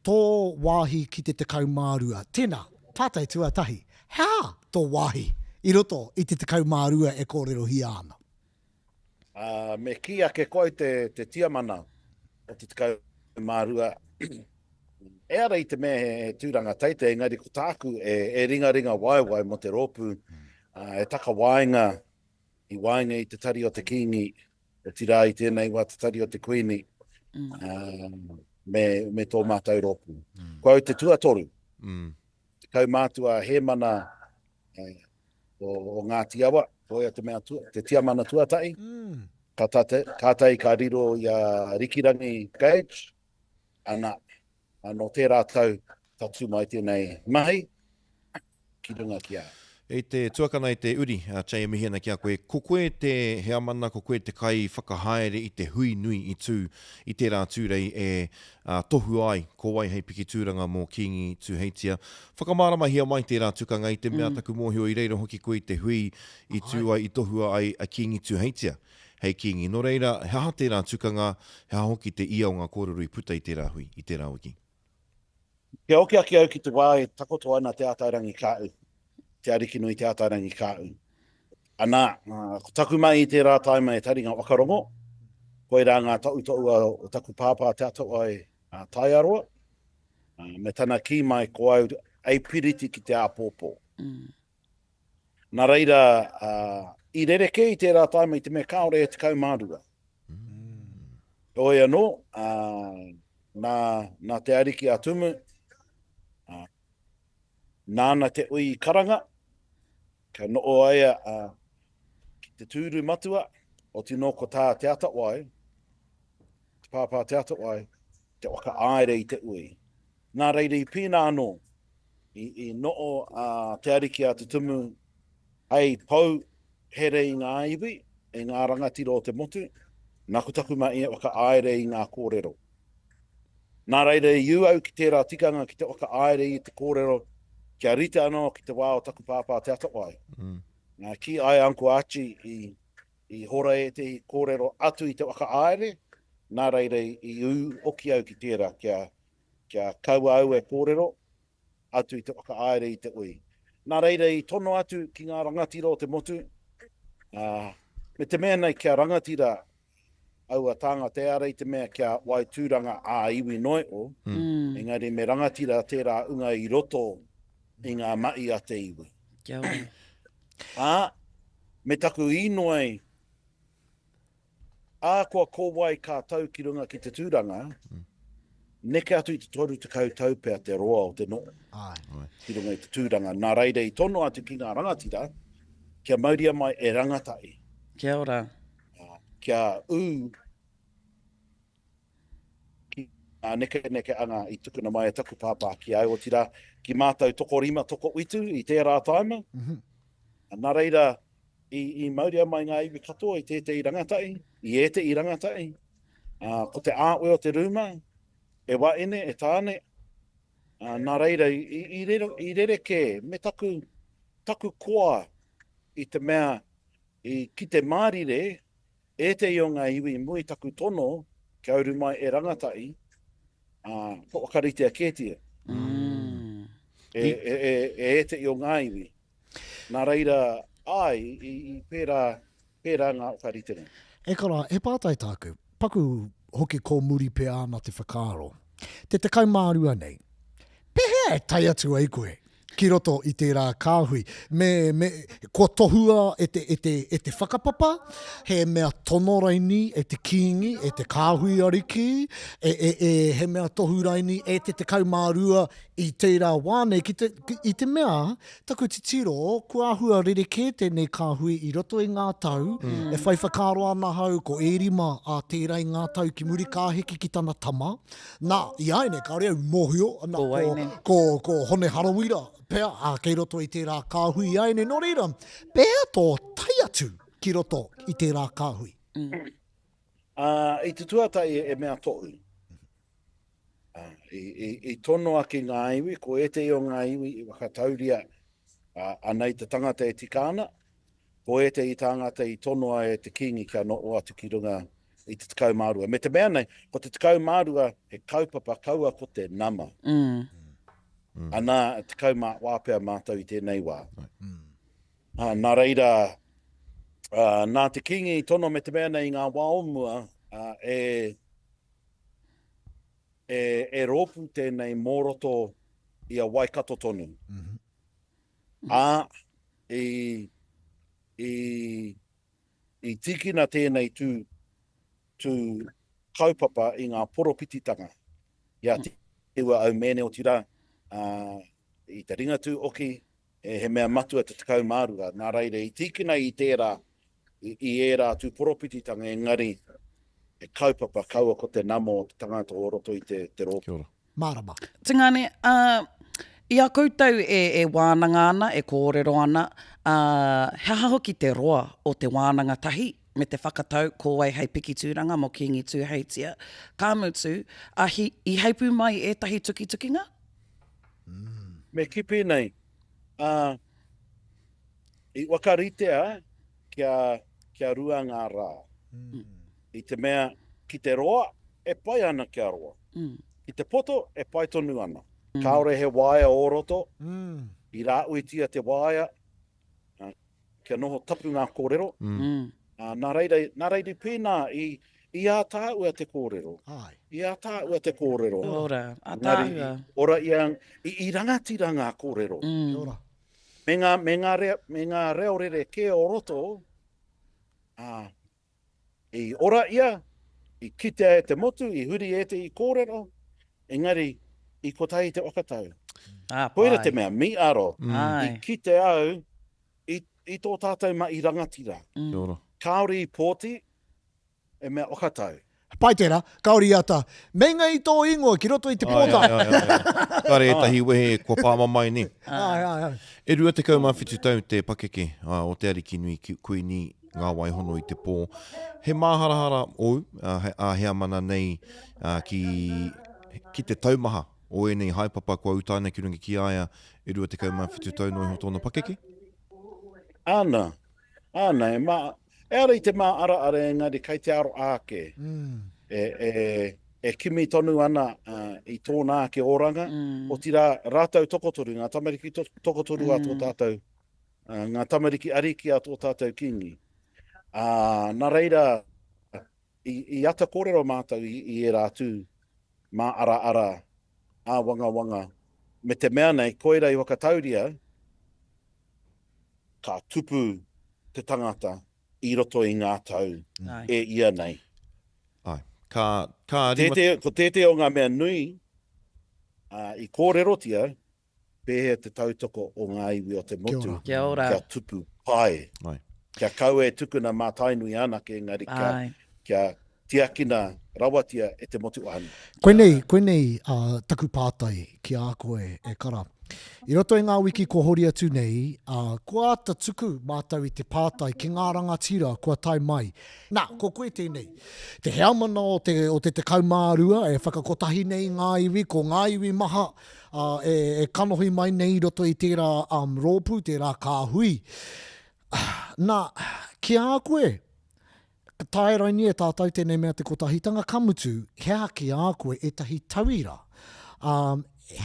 tō wāhi ki te 12. Tēnā, pātai tuatahi, he aha tō wāhi i roto i te 12 e kōrerohia ana? Ā, me kī ake ko au te, te tiamana o te 12, ehara i te mea he, he tūranga teitei, engari ko tāku e, e ringaringa waewae mō te rōpū, ā, e takawaenga i waenga i te tari o te Kīngi, otirā i tēnei wā te tari o te Kuini, ā, me, me tō mātou rōpū. Ko au te tuatoru. Te kaumātua a Hēmana o, o Ngāti Awa, koia te mea tua, te tiamana tuatahi. Mm. Ka tate, kātahi ka riro i a Rikirangi Gage, ana, nō tērā tau tatū mai tēnei mahi ki runga ki a. E te tuakana e te uri, a Chey e mihi ana ki a koe. Ko koe te heamana, ko koe te kaiwhakahaere i te hui nui i tū i tērā tūrei e tohua ai ko wai hei piki tūranga mō Kīngi Tūheitia. Whakamāramahia mai tērā tukanga i te mea taku mōhio i reira hoki koe i te hui i tū ai, i tohua ai a Kīngi Tūheitia hei Kīngi. Nō reira, he aha tērā tukanga, he aha hoki te ia o ngā kōrero i puta i tērā hui, i tērā wiki? Kia hoki ake au ki te wā e takoto ana Te Ātairangikaahu, Te Arikinui Te Ātairangikaahu. Anā, ko taku mahi i tērā taima e taringa whakarongo, koirā ngā toʻutoʻu o taku pāpā Te Atawhai Taiaroa, me tana kī mai ko au ei piriti ki te āpōpō. Nā reira, i rerekē i tērā taima i te mea kāore e 12. Heoi anō, nā, nā te Ariki a Tumu, nāna te ui i karanga, kia noho ai a, ki te tūru matua, otinō ko tā Te Atawai, te pāpā Te Atawai, te whakaāere i te ui. Nā reira i pīna anō, i, i noho a Te Ariki a Te Tumu hei pou here i ngā iwi, i ngā rangatira o te motu, nā ko taku mahi e whakaāere i ngā kōrero. Nā reira i ū au ki tērā tikanga ki te whakaāere i te kōrero kia rite anō ki te wā o taku pāpā Te Atawhai. Mm. Nā, kī ai Uncle Archie i, i hora ētehi kōrero atu i te whakaāere, nā reira i ū hoki au ki tērā kia, kia kaua au e kōrero atu i te whakaāere i te ui. Nā reira i tono atu ki ngā rangatira o te motu, ā, me te mea nei kia rangatira aua tāngata ehara i te mea kia wai tūranga ā-iwi noa iho, engari me rangatira tērā unga i roto i ngā mahi a te iwi. Kia ora. Ā, me taku īnoi Ahakoa ko wai ka tau ki runga ki te tūranga, neke atu i te 30 tau pea te roa o te noho ki runga i te tūranga. Nā reira i tono atu ki ngā rangatira kia mauria mai e rangatahi. Kia ora. Kia ū. nekenekeanga i tukuna mai e taku pāpā ki au, otirā, ki mātou tokorima, tokowhitu i tērā tāima. Nā reira, i, i mauria mai ngā iwi katoa i tētehi rangatahi, i ētehi rangatahi, ā, ko te āwe o te rūma, e waene, e tāne, ā, nā reira, i, i, i, rere, i rerekē me taku, taku koa i te mea i kite mārire ētehi o ngā iwi i mua i taku tono kia uru mai e rangatahi, ā, kua whakaritea kētia e, e, e, e ētehi o ngā iwi. Nā reira, āe, i, i pērā, pērā ngā whakaritenga. E kara, he pātai tāku, paku hoki kōmuri pea ana te whakaaro. Te 12 nei, pēhea e tae atu ai koe ki roto i tērā kāhui? Me, me, kua tohua e te, e te, e te whakapapa, he mea tono raini e te Kīngi, e te kāhui ariki, e, e, e, he mea tohu raini e te 12 I tērā wā nei, ki te, i te mea, taku titiro, kua āhua rerekē tēnei kāhui i roto i ngā tau, mm. e whai whakaaro ana ahau ko Ērima a tērā i ngā tau ki muri ka heke ki tana tama. Nā, i a nei, kāore au mōhio, nā, ko, ko, ko Hone Harawira pea, ā, kei roto i tērā kāhui i a nei. Nō reira, pēhea tō tae atu ki roto i tērā kāhui? Mm. Ā, i te tuatahi e mea tohu. Ā, i, i, i tonoa ki ngā iwi, ko ētehi o ngā iwi i whakatauria, ā, anei te tangata e tika ana, ko ētehi tāngata i tonoa e te Kīngi kia noho atu ki runga i te 12. Me te mea nei, ko te 12 he kaupapa kaua ko te nama. Mm. Anā, 14 pea mātou i tēnei wā. Mm. Ā, nā reira, ā, nā te Kīngi i tono me te mea nei i ngā wā o mua, ā, e, e, e rōpū tēnei mō roto i a Waikato tonu. Mm -hmm. Ā, i, i, i tīkina tēnei tū, tū kaupapa i ngā poropititanga i a Te Ua Aumēne otirā, ā, i te Ringatū oki, he mea matua te 12, nā reira i tīkina i tērā, i ērā tū poropititanga engari he kaupapa kaua ko te nama o te tangata o roto i te, te rōpū. Kia ora. Mārama. Tingane, ā, i a koutou e, e wānanga ana, e kōrero ana, ā, he aha hoki te roa o te wānanga tahi me te whakatau ko wai hei piki tūranga mō Kīngi Tūheitia, ka mutu, ā, hi, i heipū mai ētahi tukitukinga? Me kī pēnei, ā, i whakaritea kia, kia rua ngā rā. I te mea, ki te roa, e pai ana kia roa. Ki te poto, e pai tonu ana. Kāore he waea o roto, i rāuitia te waea, ā, kia noho tapu ngā kōrero. Mm. Ā, nā reira, nā reira i pēnā, i, i ātāua te kōrero. Āe. I ātāua te kōrero. Ora, ātāua. Engari, ora ia, i, i rangatira ngā kōrero. Mm. Kia ora. Me ngā, me ngā, rea, me ngā reo rerekē o roto, ā, I ora ia, i kitea e te motu, i huri ētehi kōrero, engari i kotahi te whakatau. Ah, Koira pai. te mea mīharo, Āe. i kite au i, i tō tātou mahi rangatira. Kia ora. Kāore i pōti, e mea whakatau. Pai tērā, kāore i ata. Meinga i tō ingoa ki roto i te Āe, pōtae. āe, āe, āe. Kāre ētahi wehe kua pāmamae, nē? Āe, āe, āe. E 27 tau te pakeke o Te Arikinui Kuini Ngā Waihono i te Pō. He māharahara ōu, ā, heamana nei ki, ki te taumaha o ēnei haepapa kua utaina ki runga ki a ia e 27 tau noa iho tōna pakeke? Āna, āna, e mā, Ehara i te māaraara engari kei te aro ake e, e, e kimi tonu ana i tōna ake oranga, otirā rātou tokotoru, ngā tamariki to, tokotoru a tō tātou, ngā tamariki ariki a tō tātou Kīngi. Ā, nā reira, i, i ata kōrero mātou i, i ērā atu māaraara, āwangawanga, me te mea nei, koira i whakatauria, ka tupu te tangata i roto i ngā tau e ia nei. Āe. Ka, ka rima... Tētehi, ko tētehi o ngā mea nui i kōrerotia, pēhea te tautoko o ngā iwi o te motu Kia ora. kia tupu pai. Āe. Kia kaua e tukuna mā Tainui anake, engari kia, Āe. kia tiakina. rawatia e te motu whānui. Koinei, koinei taku pātai ki a koe, e Kara. I roto i ngā wiki kua hori atu nei, kua āta tuku mātou i te pātai ki ngā rangatira kua tae mai. Nā, ko koe tēnei, te heamana o te, o te 12 e whakakotahi nei i ngā iwi, ko ngā iwi maha e, e kanohi mai nei i roto i tērā um, rōpū, tērā kāhui. Nā, ki a koe, Ka taea raini e tātou tēnei mea te kotahitanga, ka mutu, he aha ki a koe ētahi tauira, ā,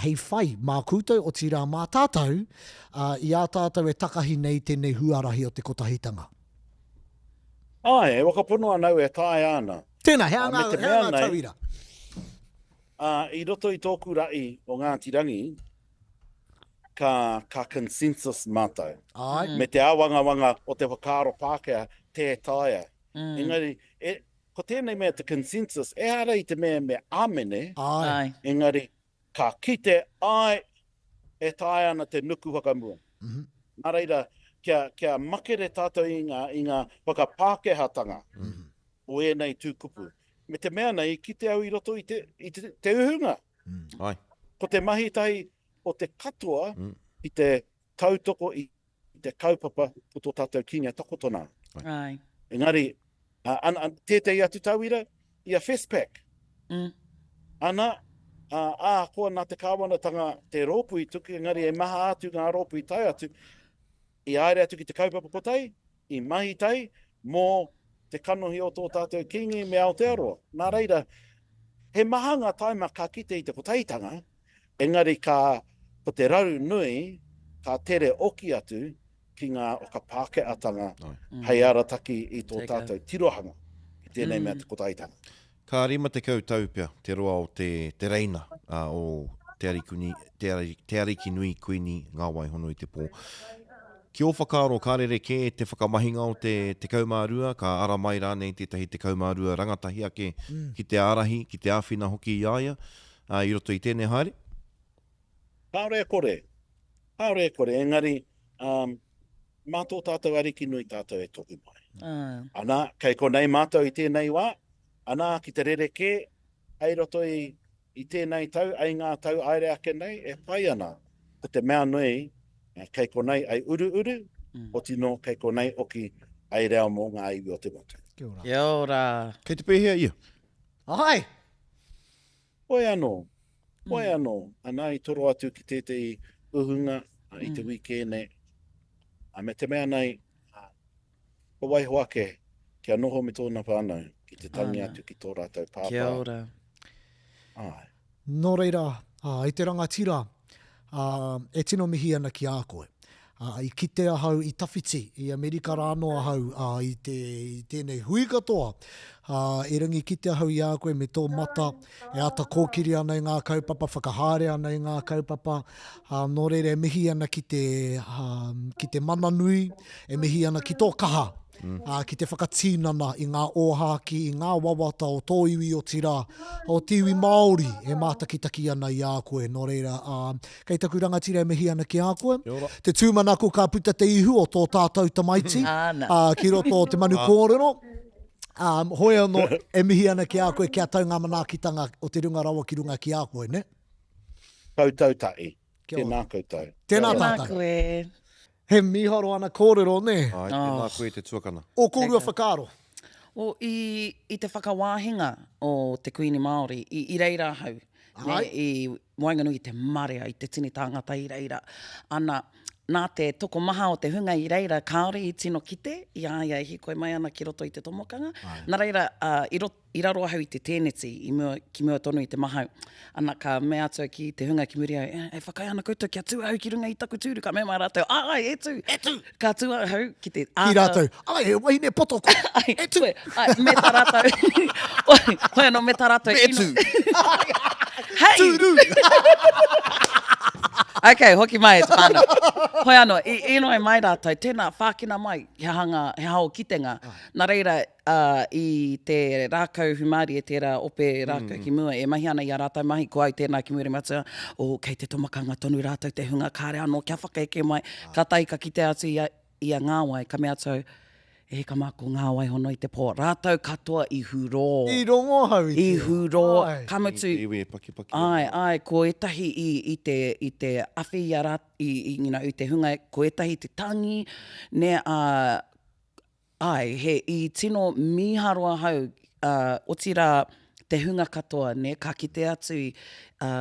hei whai mā koutou, otirā mā tātou, ā, i a tātou e takahi nei tēnei huarahi o te kotahitanga? Āe, e whakapono ana au e taea ana. Tēnā, he aha ngā, he aha ngā tauira? Ā, i roto i tōku ra'i o Ngāti Rangi, ka, ka consensus mātou. Āe. Me te āwangawanga o te whakaaro Pākehā, tē taea. Engari, e, ko tēnei mea te consensus, ehara i te mea me āmene, Āe. engari ka kite, āe, e taea ana te nuku whakamua. Nā reira, kia, kia makere tātou i ngā, i ngā whakapākehātanga o ēnei tū kupu. Me te mea nei, i kite au i roto i te, i te, te uhunga. Āe. Ko te mahi tahi o te katoa ki te tautoko i te kaupapa ko tō tātou Kīngi a takoto nā. Āe. Engari, ana, tētehi atu tauira, i a Westpac. Ana, ā, ahakoa nā te kāwanatanga te rōpū i tuku, engari e maha atu ngā rōpū i tae atu, i haere atu ki te kaupapa kotahi, i mahi tahi mō te kanohi o tō tātou Kīngi me Aotearoa. Nā reira, he maha ngā taima ka kite i te kotahitanga, Engari ka, ko te raru nui, ka tere oki atu ki ngā whakapākehātanga hei arataki i tō tātou tirohanga ki tēnei mea te kotahitanga. Ka 50 tau pea te roa o te te reina o Te Arikuni, Te Te Arikinui Kuini Ngāwaihono i te Pō. Ki ō whakaaro ka rerekē te whakamahinga o te 12, ka ara mai rānei tētahi 12 rangatahi ake ki te ārahi, ki te āwhina hoki i a ia? ā, i roto i tēnei haere? Kāore e kore, kāore e kore, engari, um, mā tō tātou Ariki nui tātou e tohu mai. Ana, kei konei mātou i tēnei wā, ana, ki te rerekē, hei roto i, i tēnei tau, ei ngā tau aere ake nei, e pai ana. Ko te mea nui, kei konei ai uruuru, oti nō kei konei oki ai reo mō ngā iwi o te motu. Kia ora. Kia ora. Kei te pēhea ia? Āe! Hoi anō, hoi anō, ana i toro atu ki tētehi uhunga i te wīkēne, ā, me te mea nei, ka waiho ake kia noho me tōna whānau ki te tangi atu ki tō rātou pāpā. Kia ora. Āe. Nō reira, e te rangatira, e tino mihi ana ki a koe. I kite ahau i tawhiti, i Amerika rānō ahau i te, i tēnei hui katoa. Erangi kite ahau i a koe me tō mata e āta kōkiri ana i ngā kaupapa, whakahaere ana i ngā kaupapa. Nō reira e mihi ana ki te, ki te mana nui, e mihi ana ki tō kaha. ā, ki te whakatinana i ngā ōhākī, i ngā wawata o tō iwi otirā, o te iwi Māori e mātakitaki ana i a koe. Nō reira, ā, kei taku rangatira e mihi ana ki a koe. Te tūmanako ka puta te ihu o tō tātou tamaiti, ā, ki roto o te manu kōrero. Ā, hoi anō, e mihi ana ki a koe kia tau ngā manaakitanga o te runga rawa ki runga ki a koe, nē? Koutou tahi. Tēnā koutou. Tēnā tātou. Tēnā koe. He mīharo ana kōrero, nē? Āe, tēnā koe te tuakana. Ō kōrua whakaaro? O, i, i te whakawāhinga o te Kuini Māori, i, i reira ahau, nē, i waenganui i te marea, i te tini tāngata i reira. Ana, nā te tokomaha o te hunga i reira, kāore i tino kite i a ia e hīkoi mai ana ki roto i te tomokanga. Nā reira, ā, i roto, I raro ahau i te tēneti, i mua, ki mua tonu i te mahau. Ana, ka mea atu au ki te hunga ki muri au, e, e whakaae ana koutou kia tū ahau ki runga i taku tūru. Ka mea mai rātou, Āe, āe, e tū! E tū! Ka tū ahau ki te āta... Ki rātou, Āe, he wahine poto koe! Āe, E tū! koe, āe, me tā rātou, hoi, hoi anō, me tā rātou Me ino... tū! Hei! Tūru! Ok, hoki mai e te whānau. Hoi anō, i inoi mai rātou, tēnā, whākina mai, he aha ngā, he aha ō kitenga. Nā reira, ā, i te rākau humārie tērā ope rākau ki mua e mahi ana i ā rātou mahi, ko au tēnā ki muri matua, oh, kei te tomakanga tonu rātou te hunga kāre anō kia whakaeke mai. Kātahi ka kite atu i a, i a Ngāwai, ka mea atu au, E hika mā, ko ngā waihono i te pō. Rātou katoa i hurō. I rongo ahau i tērā. I hurō. Ka mutu. I te iwi e pakipaki ana. Āe, āe, ko ētahi i, i te, i te awhi i a rā, i, i, you know, i te hunga, ko ētahi te tangi, nē, ā, āe, he, i tino mīharo ahau, ā, otirā, te hunga katoa, nē, ka kite atu i, ā,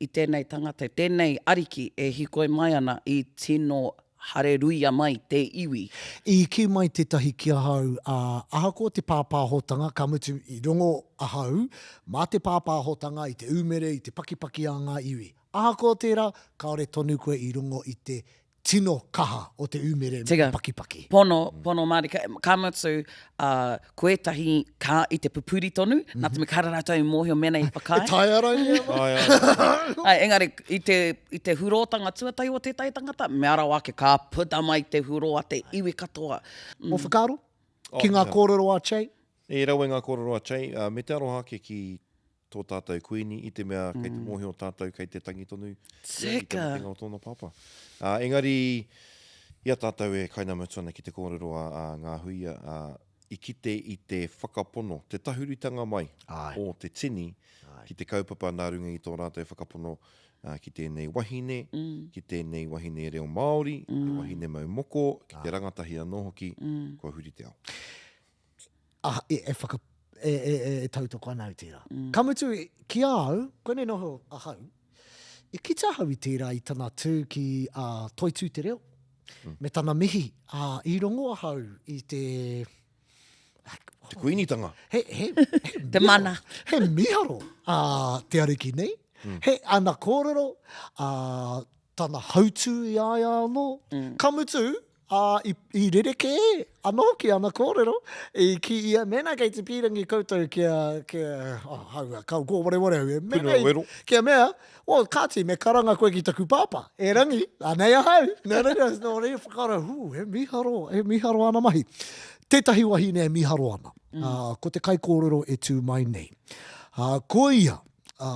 i tēnei tangata, tēnei ariki e hīkoi mai ana i tino hareruia mai te iwi. I kī mai tētahi ki ahau, ā, ahakoa te pāpāhotanga, ka mutu i rongo ahau, mā te pāpāhotanga i te umere, i te pakipaki a ngā iwi. Ahakoa tērā, kāore tonu koe i rongo i te tino kaha o te umere me te pakipaki. Pono, pono mārika. Ka mutu, ā, ko ētahi ka i te pupuri tonu, nā te mea kāre rātou i mōhio mēnā i whakaae. E taea rainei ana. Āe, āe. Āe, engari, i te, i te hurōtanga tuatahi o tētahi tangata, mea rawa ake ka puta mai te hurō a te iwi katoa. Ō whakaaro ki ngā kōrero a Chey? E rawe ngā kōrero a Chey, me te aroha ake ki tō tātou Kuini i te mea kei te mōhio tātou kei te tangi tonu ia i te matenga o tōna pāpā. Ā, engari, i a tātou e kainamutu ana ki te kōrero a, a Ngā Huia, ā, i kite i te whakapono, te tahuritanga mai o te tini ki te kaupapa nā runga i tō rātou whakapono ki tēnei wahine, ki tēnei wahine reo Māori, te wahine mau moko, ki te rangatahi anō hoki, kua huri te ao. Ah, e, e whaka, e, e, e, e tautoko ana au tērā. Mm. Ka mutu, ki a au, koinei noho ahau, i kite ahau i tērā i tana tū ki a uh, Toitū Te Reo, mm. me tana mihi, uh, i rongo ahau i te... Like, te kuinitanga. He, he, he te mana. He miharo a uh, te ariki nei. Mm. He ana kōrero, uh, tana hautū i a ia anō. Mm. Ka mutu, Ā, i, i rerekē anō hoki ana kōrero, i kī ia, mēnā kei te pīrangi koutou kia, kia, oh, hau, ka kōwareware au e, mēnā i, kia mea, oh, kāti, me karanga koe ki taku pāpā, erangi, anei ahau, nā reira, nō reira whakaaro, hū, he mīharo, he mīharo ana mahi. Tētahi wahine e mīharo ana, mm. ā, ko te kaikōrero e tū mai nei. Ā, ko ia, ā,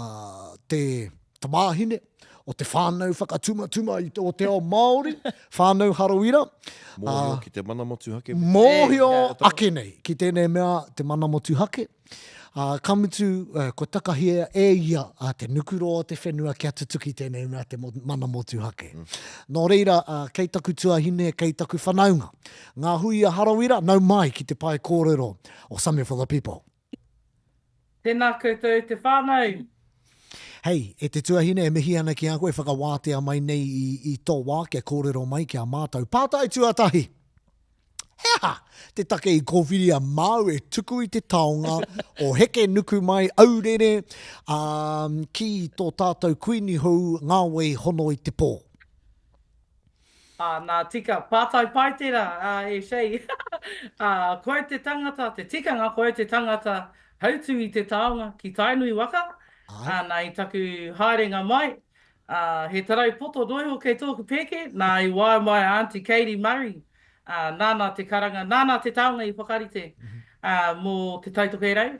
te, Tamāhine o te whānau whakatumatuma i o te ao Māori, whānau Harawira. Mōhio ki te mana motuhake. Mōhio ake nei ki tēnei mea te mana motuhake. Ā, ka mutu, kua takahia e ia te nukuroa o te whenua kia tutuki tēnei mea te mana motuhake. Nō reira, kei taku tuahine, kei taku whanaunga, ngā hui a Harawira, nau mai ki te pae kōrero o Something for the People. Tēnā koutou te whānau. Hei, e te tuahine e mihi ana ki a koe whakawātea mai nei i, i tō wā kia kōrero mai ki a mātou. Pātai tuatahi! He aha te take i kōwhiria māu e tuku i te taonga o Heke Nuku Mai Aurere ā, ki tō tātou kuini hou Ngāwai Hono i te Pō? Ā, nā, tika, pātai pai tērā, ā, e Shay. Ā, ko au te tangata, te tikanga, ko au te tangata hautū i te taonga ki Tainui waka, ā, nā, i taku haerenga mai, ā, he tarau poto noa iho kei tōku pēke, nā, i waea mai a Aunty Katie Murray, ā, nāna te karanga, nāna te taonga i whakarite, ā, mō Te Tai Tokerau,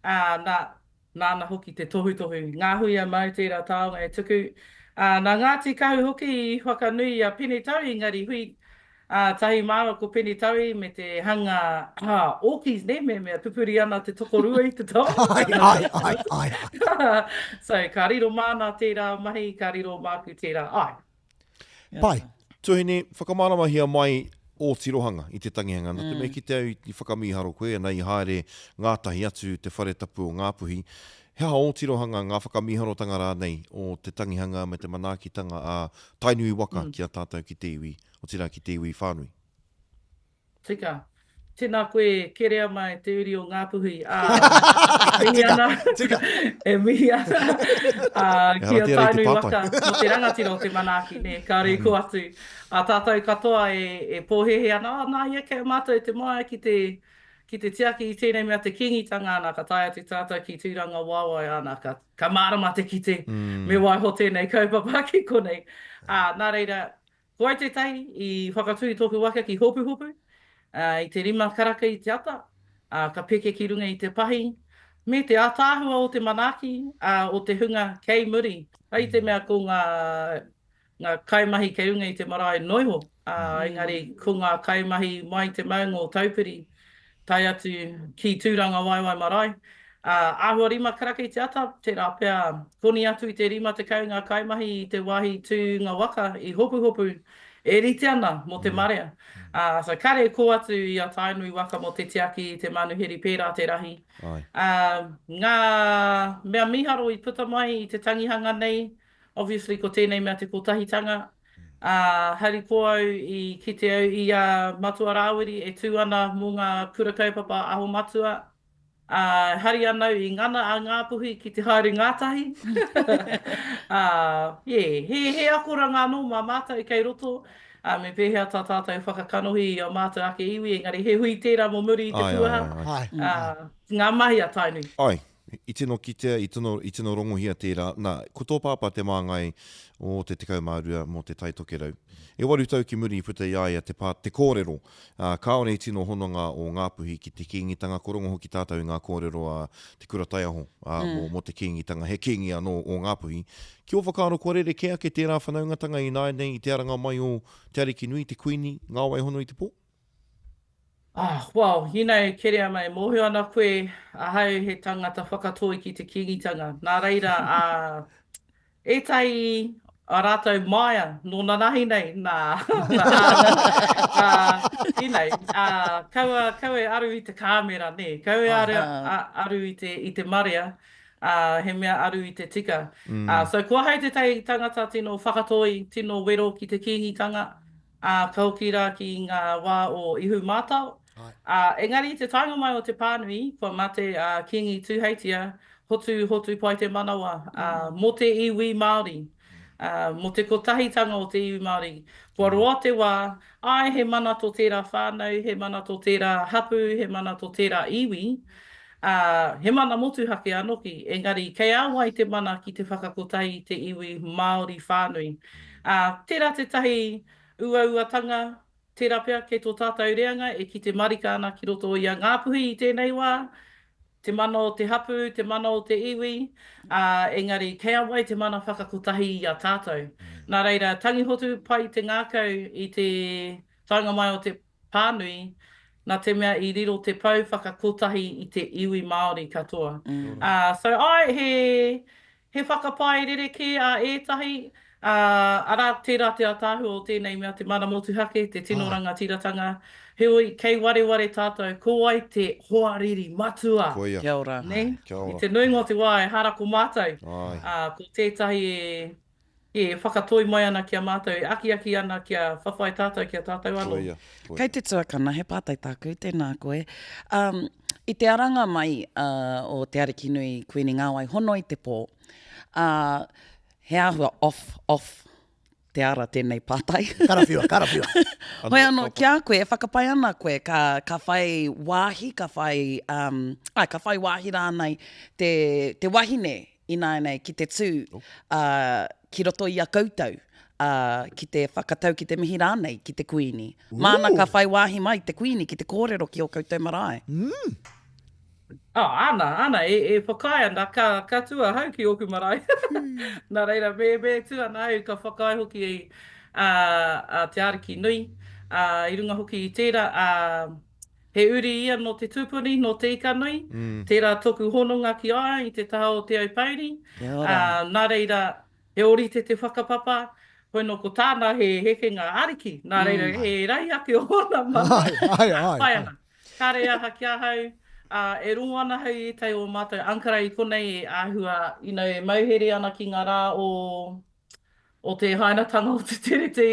ā, nā, Nāna hoki te tohutohu. Ngā hui a Mau tērā taonga e tuku. Ā, nā Ngāti Kahu hoki i whakanui i a Pene Taui, engari hui, ā, tahi māua ko Pene Taui me te hanga, ā, orkies, nē, me mea pupuri ana te tokorua i te taonga. Ai, ai, ai, ai, ai. So, ka riro māna tērā mahi, ka riro māku tērā, ai. Pai. Tuhene, whakamāramahia mai ō tirohanga i te tangihanga. Nā te mea kite au i whakamīharo koe, ana i haere ngātahi atu te whare tapu o Ngāpuhi. He aha ō tirohanga, ngā whakamīharotanga rānei o te tangihanga me te manaakitanga a Tainui waka ki a tātou ki te iwi, otirā ki te iwi whānui? Tika. Tēnā koe Kereama e te uri o Ngāpuhi, ā, e mihi ana, e mihi ana, ā, ki a Tainui waka mō te rangatira o te manaaki, nē, kāore i kō atu. Ā tātou katoa e, e pōhēhē ana, ā, nā ia kei a mātou te māia ki te, ki te tiaki i tēnei mea te Kīngitanga, ana, ka tae atu tātou ki Tūrangawaewae, ana, ka, ka mārama te kite, me waiho tēnei kaupapa ki konei. Ā, nā reira, Ko au tētahi i whakatū i tōku waka ki Hopuhopu, ā, i te rima karaka i te ata, ā, ka peke ki runga i te pahi, me te ātaahua o te manaaki, ā, o te hunga kei muri. Hai te mea ko ngā, ngā kaimahi kei runga i te marae noiho, ā, engari ko ngā kaimahi mai te maunga o Taupiri tae atu ki Tūrangawaewae marae. Ā, āhua rima karaka i te ata, tērā pea koni atu i te 50 ngā kaimahi i te wāhi tūnga waka i hopuhopu e rite ana mō te marea. Ā, so kare kō atu i a Tainui waka mō te tiaki i te manuhiri pērā te rahi. Ā, ngā mea mīharo i puta mai i te tangihanga nei, Obviously ko tēnei mea te kotahitanga, ā, harikoa au i kite au i a Matua Rāwiri e tū ana mō ngā kura kaupapa Aho Matua, ā, hari ana au i ngana a Ngāpuhi ki te haere ngātahi. Ā, yeah, he, he akoranga anō mā mātou kei roto, ā, me pēhea tā tātou whakakanohi i ō mātou ake iwi, engari he hui tērā mō muri i te Āe, āe, kuaha, āe, āe. ā, ngā mahi a Tainui. Āe, I tino kitea, i tino, i tino rongohia tērā. Nā, ko tō pāpā te māngai o te 12 mō Te Tai Tokerau. E waru tau ki muri i puta i a ia te pā, te kōrero, ā, kāore i tino hononga o Ngāpuhi ki te Kīngitanga, ko rongo hoki tātou i ngā kōrero a Te Kura Taiaho, ā, mō, mō te Kīngitanga, he kīngi anō ō Ngāpuhi. Ki ō whakaaro kua rerekē ake tērā whanaungatanga ināianei i te aranga mai o Te Arikinui, te Kuini, Ngā Waihono i te Pō? Ah, well, you know, Kereama, e mōhio ana koe, ahau he tangata whakatoi ki te Kīngitanga. Nā reira, ā, ētahi a rātou māia nō nanahi nei, nā, nā, ā, you know, ā, kaua, kaua e aru i te kāmera, nē, kaua e aru, a, aru i te, i te marea, ā, he mea aru i te tika. Ā, so ko ahau tētahi tangata tino whakatoi, tino wero ki te Kīngitanga, Ā, ka hoki rā ki ngā wā o Ihumātao. Ā, engari i te taenga mai o te pānui, kua mate a Kīngi Tūheitia, hotu, hotu pai te manawa, ā, mō te iwi Māori, ā, mō te kotahitanga o te iwi Māori. Kua roa te wā, āe he mana tō tērā whānau, he mana tō tērā hapū, he mana tō tērā iwi, ā, he mana motuhake anoki, engari kei a wai te mana ki te whakakotahi i te iwi Māori whānui? Ā, tērā tētahi uauatanga, tērā pea kei tō tātou reanga e kite marika ana ki roto i a Ngāpuhi i tēnei wā, te mana o te hapū, te mana o te iwi, ā, engari kei a wai te mana whakakotahi i a tātou. Nā reira, tangihotu pai te ngākau i te taunga mai o te pānui, nā te mea i riro te pou whakakotahi i te iwi Māori katoa. Ā, so āe, he, he whakapae rerekē a ētahi, ā, arā, tērā te ātaahua o tēnei mea te mana motuhake, te tino rangatiratanga, heoi, kei wareware tātou ko wai te hoariri matua, Koia. Kia ora. nē? Kia ora. I te nuinga o te wā, ehara ko mātou, Āe. ā, ko tētahi e, E whakatoi mai ana ki a mātou, e akiaki ana kia whawhai tātou ki a tātou anō. Koia, koia. Kei te tuakana, he pātai tāku, tēnā koe. Um, i te aranga mai uh, o Te Arikinui Kuini Ngāwai Hono i te pō, uh, he āhua off, off te ara tēnei pātai. Karawhiua, karawhiua. Hoi anō, ki a koe, e whakapae ana koe, ka, ka whai wāhi, ka whai, um, ai, ka whai wāhi rānei te, te wahine ināianei ki te tū ki roto i a koutou, ki te whakatau ki te mihi rānei ki te Kuini. Māna ka whai wāhi mai te Kuini ki te kōrero ki ō koutou marae. Oh, āna, āna, e, e whakaae ana, ka, ka tū ahau ki ōku marae. Nā reira, me, me tū ana au, ka whakaae hoki a, a Te Ariki Nui, ā, i runga hoki i tērā, ā, He uri ia nō Te Tūpuni, nō Te Ikanui. Tērā toku hononga ki a ia i te taha o Te Aupōuri. Ā, nā reira, he ōrite te whakapapa, hoi nō ko tāna he hekenga ariki, nā reira, he rahi ake ōna mana. Pai ana. Kāre aha ki ahau, ā, e rongo ana ahau i ētahi o mātou ankara i konei e āhua, you know, e mauhere ana ki ngā rā o, o te hainatanga o te Tiriti,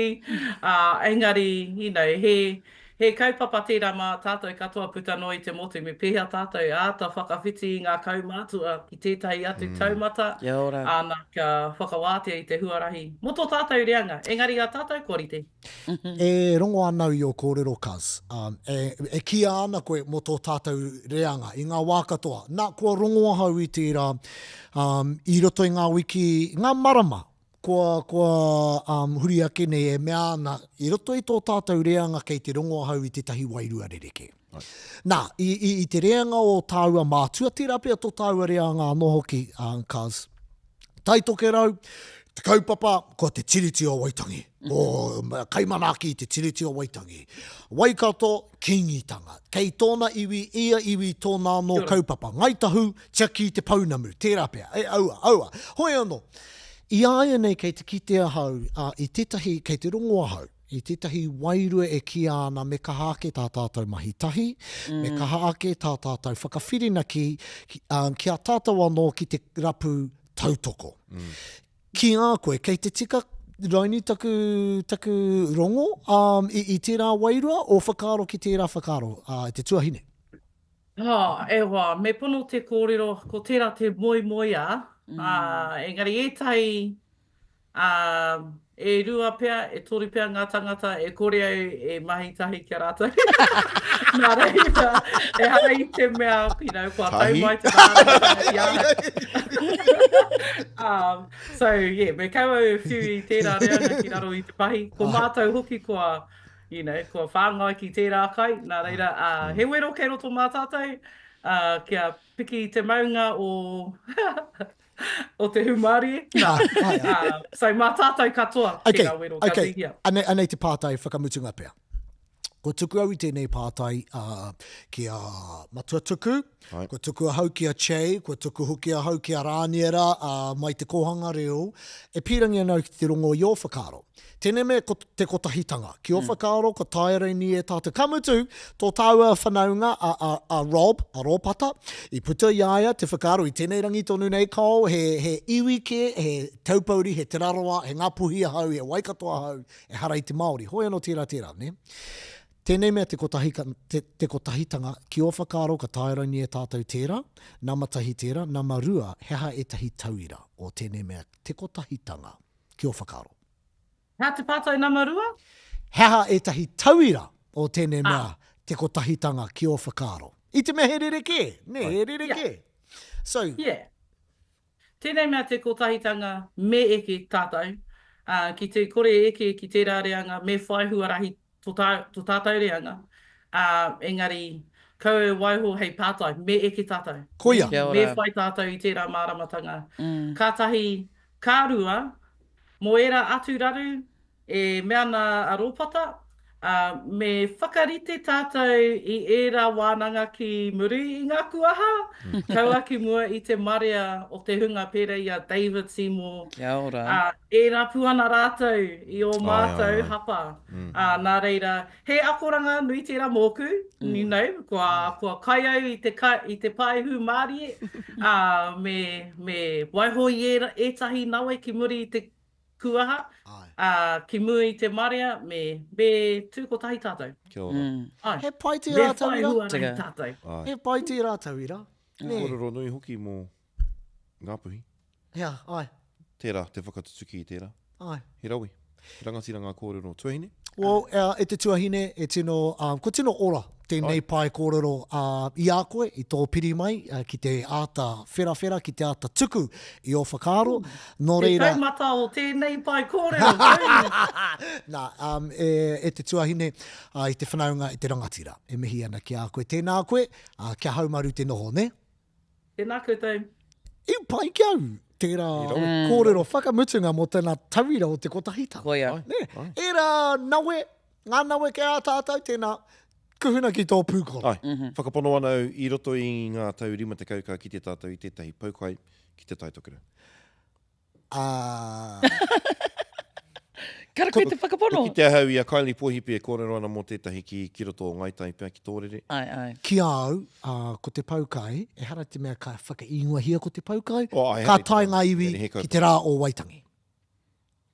ā, engari, you know, he, he kaupapa tērā mā tātou katoa puta noa i te motu, me pēhea tātou e āta whakawhiti i ngā kaumātua ki tētahi atu taumata, Kia ora. ā, nā, kia whakawātea i te huarahi mō tō tātou reanga, engari a tātou kua rite. E rongo ana au i ō kōrero, cuz, e, e kīia ana koe mō tō tātou reanga i ngā wā katoa. Nā, kua rongo ahau i tērā, um, i roto i ngā wiki, ngā marama, kua, kua um, huri ake nei e mea ana, i roto i tō tātou reanga kei te rongo ahau i tētahi wairua rerekē. Nā, i, i, i te reanga o tāua mātua, tērā pea tō tāua reanga anō hoki, um, cuz, Tai Tokerau, Te kaupapa, ko te Tiriti o Waitangi. Ko kaimanaaki i te Tiriti o Waitangi. Waikato, Kīngitanga. Kei tōna iwi, ia iwi tōna anō kaupapa. Ngāi Tahu, tiaki i te pounamu. Tērā pea. E, aua, aua. Hoi anō, i āianei kei te kite ahau, ā, i tētahi, kei te rongo ahau, i tētahi wairua e kīia ana me kaha ake tā tātou mahi tahi, me kaha ake tā tātou whakawhirinaki ki, ā, ki a tātou anō ki te rapu tautoko. Mm. Ki a koe, kei te tika raini taku, taku rongo um, i, i tērā wairua o whakaaro ki tērā whakaaro uh, te tuahine? Oh, e hoa, me pono te kōrero, ko tērā te moemoeā, mm. uh, engari ētahi Ā, e rua pea, e toru pea ngā tangata e kore au e mahi tahi ki a rātou. Nā reira, ehara i te mea, you know, kua tau mai te māramatanga ki ahau. Um, so, yeah, me kaua e whiu i tērā reanga ki raro i te pahi. Ko mātou hoki kua, you know, kua whāngai ki tērā kai, nā reira, ā, he wero kei roto mā tātou, ā, kia piki i te maunga o o te hūmārie. Nā, uh, so mā tātou katoa okay, tērā wero, ka okay. tīhia. Anei, anei te pātai whakamutunga pea. Kua tuku au i tēnei pātai uh, ki a Matua Tuku, Hai. kua tuku ahau ki a Che, kua tuku hoki ahau ki a Rāniera uh, mai te kōhanga reo. E pīrangi ana au ki te rongo i ō whakaaro. Tēnei mea ko te kotahitanga. Ki ō whakaaro, ka taea raini e tātou. Ka mutu, tō tāua whanaunga a, a, a Rob, a Rōpata, i puta i a ia te whakaaro i tēnei rangi tonu nei, kao, he, he iwi kē, he Taupouri, he Te Rarawa, he Ngāpuhi ahau, he Waikato ahau, ehara i te Māori. Hoi anō tērā, tērā, nē? Tēnei mea te kotahi, te, te kotahitanga, ki ō whakaaro ka taea raini e tātou tērā, nama tahi tērā, nama rua, he aha ētahi tauira o tēnei mea te kotahitanga, ki ō whakaaro? He aha te pātai nama rua? He aha ētahi tauira o tēnei mea te kotahitanga ki ō whakaaro? I te mea he rerekē, nē, he rerekē. So. Yeah. Tēnei mea te kotahitanga me eke tātou, ā, ki te kore e eke ki tērā reanga me whai huarahi tō tā, tō tātou reanga, ā, engari kaua e waiho hei pātai, me eke tātou. Koia. Kia ora. Me whai tātou i tērā māramatanga. Ka tahi, ka rua, mō ērā atu raru e mea ana a Rōpata, ā, me whakarite tātou i ērā wānanga ki muri i ngā kuaha, kaua ki mua i te marea o te hunga pērā i a David Seymour, Kia ora. ā, e rapu ana rātou i ō mātou hapa. Ā, nā reira, he akoranga nui tērā mōku, you know, kua, kua kai au i te kai, i te pae hūmārie, ā, me, me waiho i ērā, ētahi nawe ki muri i te kūaha, ā, ki mua i te marea, me, me tū kotahi tātou. Kia ora. Āe. He pai tērā Me whai tauira. huarahi tātou. Āe. He pai tērā tauira. Nē. Kōrero nui hoki mō Ngāpuhi. Ia, āe. Tērā, te whakatutuki i tērā. Āe. He rawe. He rangatira ngā kōrero. Tuahine? Well, e te tuahine, e tino, kua tino ora tēnei pae kōrero i a koe, i tō piri mai ki te āta wherawhera, ki te āta tuku i ō whakaaro. Nō reira... Te taumata o tēnei pae kōrero, tū! Nā, e te tuahine, i te whanaunga, i te rangatira, e mihi ana ki a koe. Tēnā koe, kia haumaru te noho, nē? Tēnā koutou. I pai ki au tērā kōrero whakamutunga mō tana tauira o te kotahitanga. Koia. Nē? Ērā nawe, ngā nawe kei a tātou, tēnā, kuhuna ki tō pūkoro. Āe, whakapono ana au i roto i ngā tau 50 ka kite tātou i tētahi poukai ki Te Tai Tokerau. Ā. Kara koe te whakapono. Kua kite ahau i a Kylie Poihipi e kōrero ana mō tētahi ki, ki roto o Ngāi Tai pea ki Tōrere. Āe, āe. Ki a au, ā, ko te poukai, ehara te mea ka whakaingoahia ko te poukai, Oh, āe, ka ehara i te tae mea. ngā iwi Engari he ki kaupapa. te rā o Waitangi.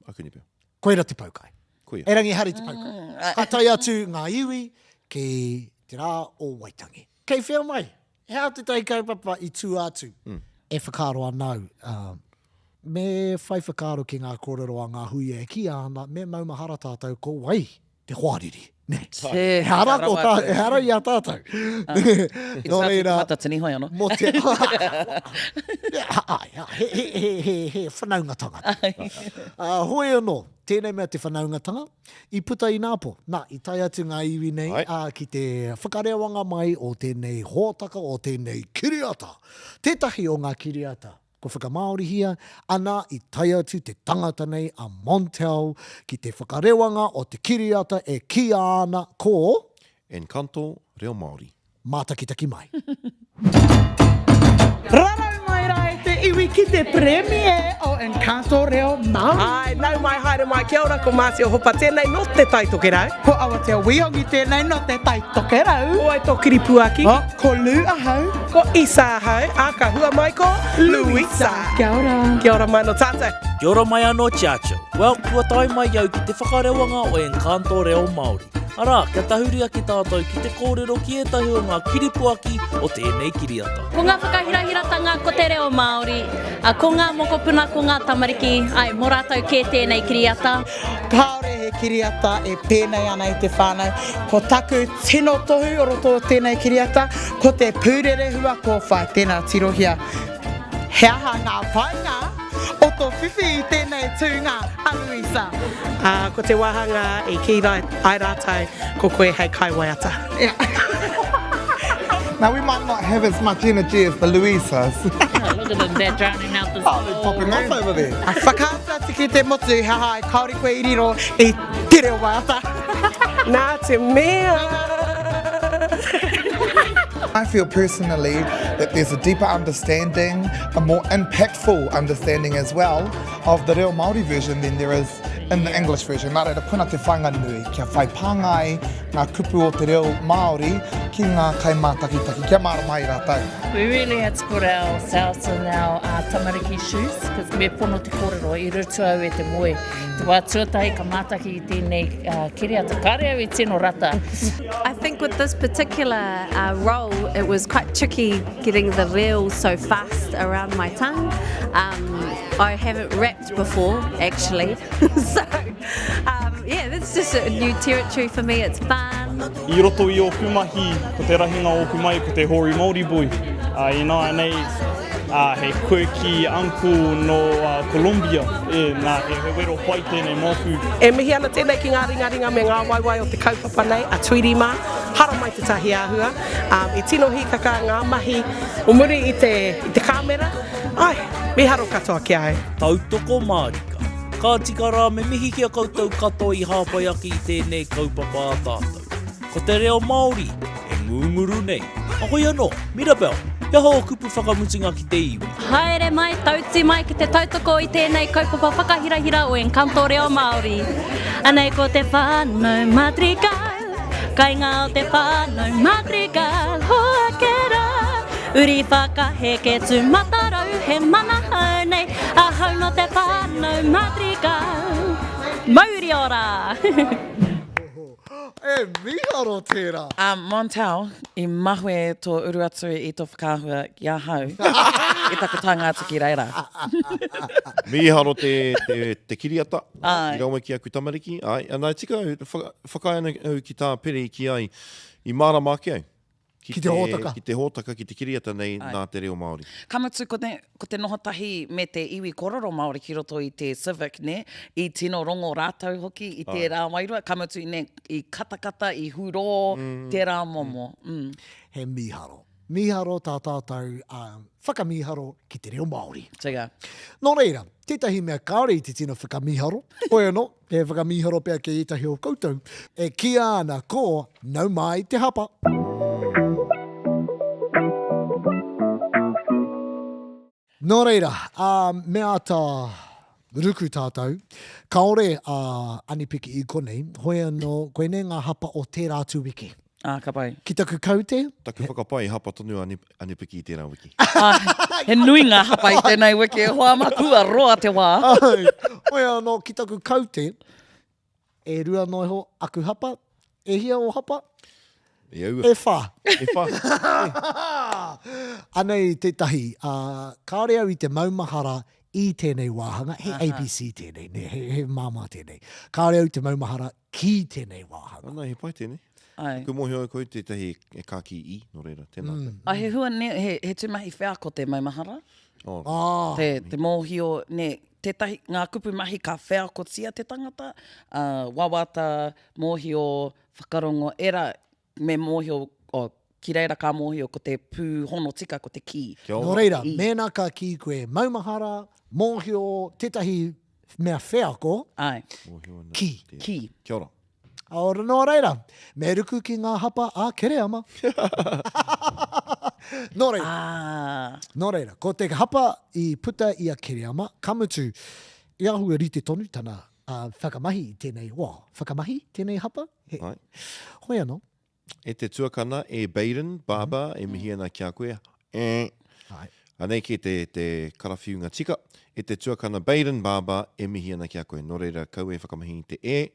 Akuni pea. Koira te poukai. Koia. Erangi ehara i te poukai. Ka tae atu ngā iwi ki te rā o Waitangi. Kei whea mai? He aha tētahi kaupapa i tua atu e whakaaro ana au? Ā, me whai whakaaro ki ngā kōrero a ngā huia e kīia ana, me maumahara tātou ko wai te hoariri, nē? Ehara ko tā, ehara i a tātou. Nō reira, Matatini hoi anō. mō te, āe, he, he, he, he, he whanaungatanga. Ā, hoi anō, tēnei mea te whanaungatanga, I puta ināpō, nā, i tae atu ngā iwi nei, ā, ki te whakarewanga mai o tēnei hōtaka, o tēnei kiriata. Tētahi o ngā kiriata. Kua whakamāorihia, ana i tae atu te tangata nei a Montel ki te whakarewanga o te kiriata e kīia ana ko. Encanto Reo Māori. Mātakitaki mai. Rarau mai rā e te iwi ki te premiere o Encanto Reo Māori. Āe, nau mai, haere mai, kia ora, ko Marcia Hopa tēnei nō Te Tai Tokerau. Ko Awatea Wīhongi tēnei nō Te Tai Tokerau. Ko wai tō kiripuaki? Oh, ko Lou ahau. Ko Isa ahau, ā, ka hua mai ko Louisa. Kia ora. Kia ora mai anō tātou. Kia ora mai anō Chacho. Well, kua tae mai au ki te whakarewanga o Encanto Reo Māori. Arā, kia tahuri ake tātou ki te kōrero ki ētahi o ngā kiripuaki o tēnei kiriata. Ko ngā whakahirahiratanga ko te reo Māori, ko ngā mokopuna, ko ngā tamariki, āe, mō rātou kē tēnei kiriata. Kāore he kiriata e pēnei ana i te whānau. Ko taku tino tohu o roto o tēnei kiriata, ko te pūrerehua kōwhai. Tēnā, tirohia. He aha ngā painga o tō whiwhi i tēnei tūnga, a Louisa? Ā, ko te wāhanga i kī ai rātou, ko koe hei kaiwaiata. Now we might not have as much energy as the Louisas. Look at them, they're drowning out the Oh, they're popping off over there. Whakaata atu ki te motu he aha ai kāore koe i riro i te reo waiata. Nā te mea. I feel personally that there's a deeper understanding, a more impactful understanding as well of the reo Māori version than there is in the English version. Nā reira, koina te whāinga nui, kia whai pānga ai ngā kupu o te reo Māori ki ngā kaimātakitaki, kia mārama ai rātou. We really had to put ourselves in our uh, tamariki shoes, because me pono te kōrero, i rutu au e te moe. Te wā tuatahi ka mātaki i tēnei uh, kiriata, kāre au i tino rata. I think with this particular uh, role, it was quite tricky getting the reo so fast around my tongue. Um, I haven't rapped before, actually. so, um, yeah, that's just a new territory for me. It's fun. I roto i ōku mahi, ko te rahinga o ōku mahi ko te Hōri Māori Boy. Uh, ināianei, uh, he quirky uncle nō uh, Colombia. E, nā, he, he wero pai tēnei mōku. E mihi ana tēnei ki ngā ringaringa me ngā waewae o te kaupapa nei, a Tweedy mā, haramai te tahi āhua. Um, i tino hīkaka ngā mahi o muri i te, i te kāmera. Ai, mīharo katoa ki a au. Tautoko mārika. Ka tika rā me mihi ki a koutou katoa i hāpai ake i tēnei kaupapa a tātou. Ko te reo Māori e ngunguru nei. Ahoi anō, Mirabel, he aha ō kupu whakamutunga ki te iwi? Haere mai, tauti mai ki te tautoko i tēnei kaupapa whakahirahira o Encanto Reo Māori. Anei ko te whānau Madrigal, kainga o te whānau Madrigal, hoake rā. Uri whakaheke tūmatarau, he mana hau nei, ahau nō te whānau Madrigal. Mauri ora! E mīharo tērā! Montel, i mahue tō uru atu i tō whakaahua ki ahau i taku taenga atu ki reira. Mīharo te, te, te kiriata. Āe. I rawe ki aku tamariki. Āe, ana e tika au, whakaae ana au ki tā Pere i kī ai, i mārama ake au. Ki te hōtaka. Ki te hōtaka, ki te kiriata nei nā te reo Māori. Ka mutu, ko te, ko te noho tahi me te iwi kōrero Māori ki roto i te civic, nē, i tino rongo rātou hoki i tērā wairua, ka mutu, nē, i katakata, i hurō, tērā momo. Mm. He mīharo. Mīharo tā tātou whakamīharo ki te reo Māori. Tika. Nō reira, tētahi mea kāore i te tino whakamīharo, hoi anō, He whakamīharo pea ki ētahi o koutou, e kīia ana ko Nau Mai Te Hapa. Nō reira, ā, me āta ruku tātou, kāore a Anipiki i konei, hoi anō, koinei ngā hapa o tērā atu wiki. Ā, ka pai. Ki taku kaute. Taku whakapae, i hapa tonu a Anipiki i tērā wiki. Ā, he nui ngā hapa i tēnei wiki e hoa mā, kua roa te wā. Āe, hoi anō, ki taku kaute, e rua noa iho aku hapa, e hia ō hapa? E aua. E whā. E whā. Anei tētahi, ā, kāore au i te maumahara i tēnei wāhanga, he ABC tēnei, nē, he, he māmā tēnei. Kāore au i te maumahara ki tēnei wāhanga. Ana, he pai tēnei. Ai. Taku mōhio au koe tētahi e kākī i, nō reira, tēnā. Mm. Ai, he hua, ne, he, he tūmahi wheako te maumahara. Oh. Ah. Te, te mōhio, ne, tētahi, ngā kupu mahi ka wheakotia te tangata, uh, wawata, mōhio, whakarongo, era, me mōhio, oh, Ki reira ka mōhio ko te pūhono tika ko te kī. Nō reira, mēnā ka kī koe maumahara, mōhio, tētahi mea wheako, Āe. Kī. Kī. Kia ora. Ora nō reira, me ruku ki ngā hapa a Kereama. Nō reira, ah. nō reira, ko te hapa i puta i a Kereama, ka mutu, i āhua rite tonu tana uh, whakamahi i tēnei, well, whakamahi tēnei hapa? He, Ai. Hoi anō. E te tuakana, e Baden, Bābā, e mihi ana ki a koe. Eh. Ai. Anei kē te, te karawhiunga tika. E te tuakana Baden, Bābā, e mihi ana ki a koe. Nō reira, kaua e whakamahi i te e.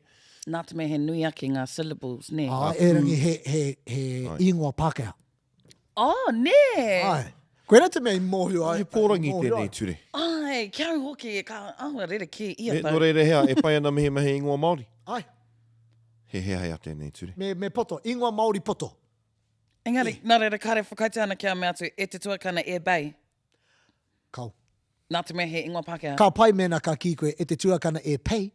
Nā te mea he nui ake ngā syllables, nē? Ā, erangi he, he, he ingoa Pākehā. Oh, nē! Āe. Koirā te mea i mōhio ai. He pōrangi tēnei ture. Āe, ki au hoki, ka āhua rerekē ia tau. Nō reira hea, e pai ana mehemea he ingoa Māori? Āe. He hea hea tēnei ture. Me, me poto, ingoa Māori poto. Engari, nā reira kāre whakaaetia ana kia mea atu, e te tuakana, e Bay. Kao. Nā te mea he ingoa Pākehā. Ka pai mēnā ka kī koe, e te tuakana, e Pei.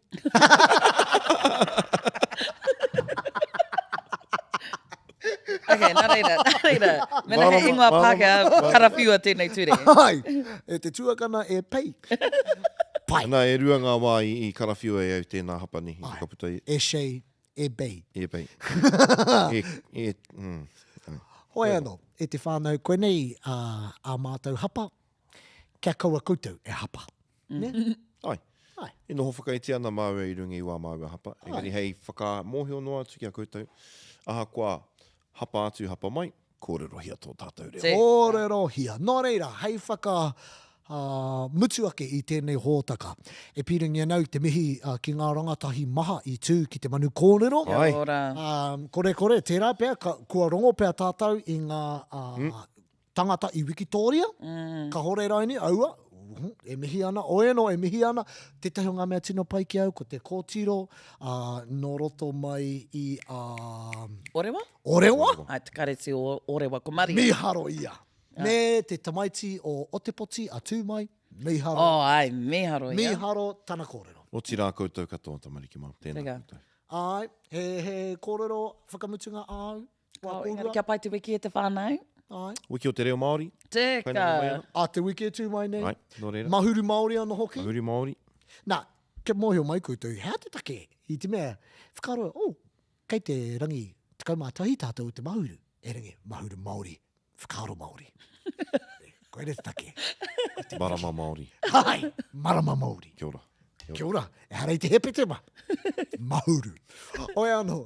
Ok, nā reira, nā reira, mēnā he ingoa Pākehā, karawhiua tēnei ture. Ai, e te tuakana, e Pei. Pai. Ana, e rua ngā wā i, i karawhiua e au tēnā hapani i whakaputa i. E Shay, e Bay. E Bay. e, e, mm. Hoi anō, e te whānau, koinei ā, ā mātou hapa, kia kaua koutou e hapa. Mm. Ne? Ai. Ai. E noho whakaiti ana māua i runga i wā māua hapa. Engari hei whakamōhio noa atu ki a koutou, ahakoa hapa atu, hapa mai, kōrerohia tō tātou reo. Kōrerohia. Nō reira, hei whaka mutu ake i tēnei hōtaka, e pīrangi ana au te mihi ki ngā rangatahi maha i tū ki te manu kōrero. Kia ora. Korekore, tērā pea, kua rongo pea tātou i ngā tangata i Wikitōria, kahore raini, aua, e mihi ana, oi anō, e mihi ana. Tētahi o ngā mea tino pai ki au, ko te kōtiro, nō roto mai i a... Orewa? Orewa? Ai, te kareti o Orewa, ko Maria. Mīharo ia. Me te tamaiti o Otepoti, a Tūmai, mīharo. Oh, ai, mīharo ia. Mīharo tana kōrero. Otirā koutou katoa, tamariki mā, tēnā koutou. Āe, he, he kōrero whakamutunga āu? Wā oh, engari kia pai te wiki e te whānau. Āe. Wiki o te reo Māori. Tika. A te wiki e tū mai nei. Ai, nō reira. Mahuru Māori anō hoki. Mahuru Māori. Nā, kia mōhio mai koutou, he aha te take i te mea, whakaaro, oh, kei te rangi 11 tātou o te mahuru. Erangi, mahuru Māori, whakaaro Māori. Koira te take. Marama Māori. Hai, marama Māori. Kia ora. Kia ora. Ehara i te Hepetema. Mahuru. Oi anō.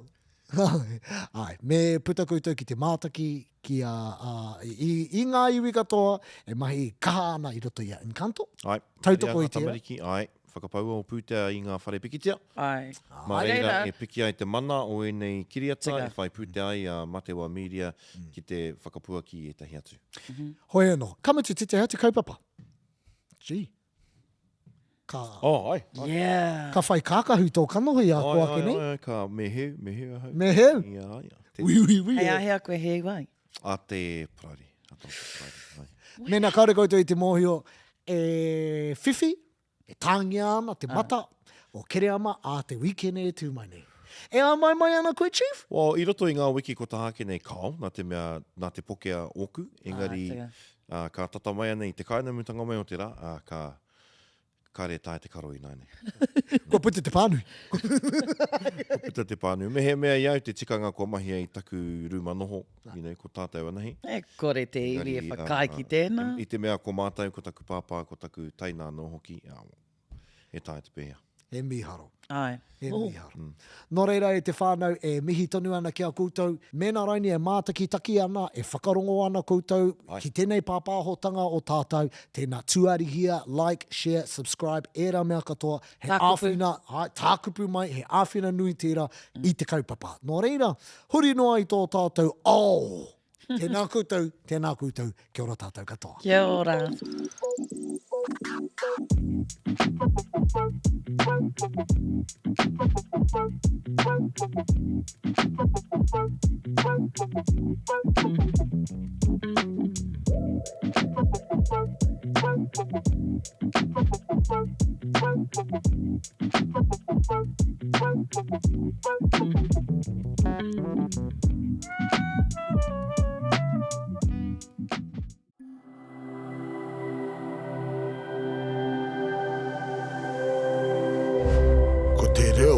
Ai, me puta koutou ki te mātaki ki a, a, i, i ngā iwi katoa e mahi kaha ana i roto i a Encanto. Ai. Tautoko i tērā. Tamariki, ai. Whakapaua o pūtea i ngā whare pikitia. Ai. Mā reira e piki ai te mana o ēnei kiriata e whai pūtea ai a Matewa Media ki te whakapuaki i ētahi atu. Hoi anō. Ka mutu tētahi atu kaupapa. Gee. Ka, oh, ai, ai. Yeah. Ka whai kākahu tō kanohi a ko ake nei. Ai, ai, ka me heu, me heu ahau. Me heu? Ia, ia. Ui, ui, ui. Hei āhea koe heu ai? A te Paraire. A te Paraire, ai. Mēnā kāore koutou i te mōhio, e whiwhi, e tāngia ana te mata o Kereama ā te wīkene e tū mai nei. E āmaimai ana koe, Chief? Well, i roto i ngā wiki ko taha ake nei, kao, nā te mea, nā te pokea ōku, engari, ka tata mai ana i te kāinamutanga mai o te rā, ā, ka, kāre e taea te karo ināianei. Kua puta te pānui. Kua puta te pānui. Mehemea i au te tikanga kua mahia i taku rūma noho, you know, ko tātou anahe. E kore te iwi e whakaae ki tēnā. I te mea ko mātou, ko taku pāpā, ko taku taina anō hoki, e taea te pēhea. He mīharo. Āe. He mīharo. Nō reira e te whānau e mihi tonu ana ki a koutou, mēnā raini e mātakitaki ana, e whakarongo ana koutou ki tēnei pāpāhotanga o tātou, tēnā tuarihia, like, share, subscribe, ērā mea katoa, he āwhina, āe, tākupu mai, he āwhina nui tērā i te kaupapa. Nō reira, huri noa i tō tātou ao! Tēnā koutou, tēnā koutou, kia ora tātou katoa. Kia ora. Te reo.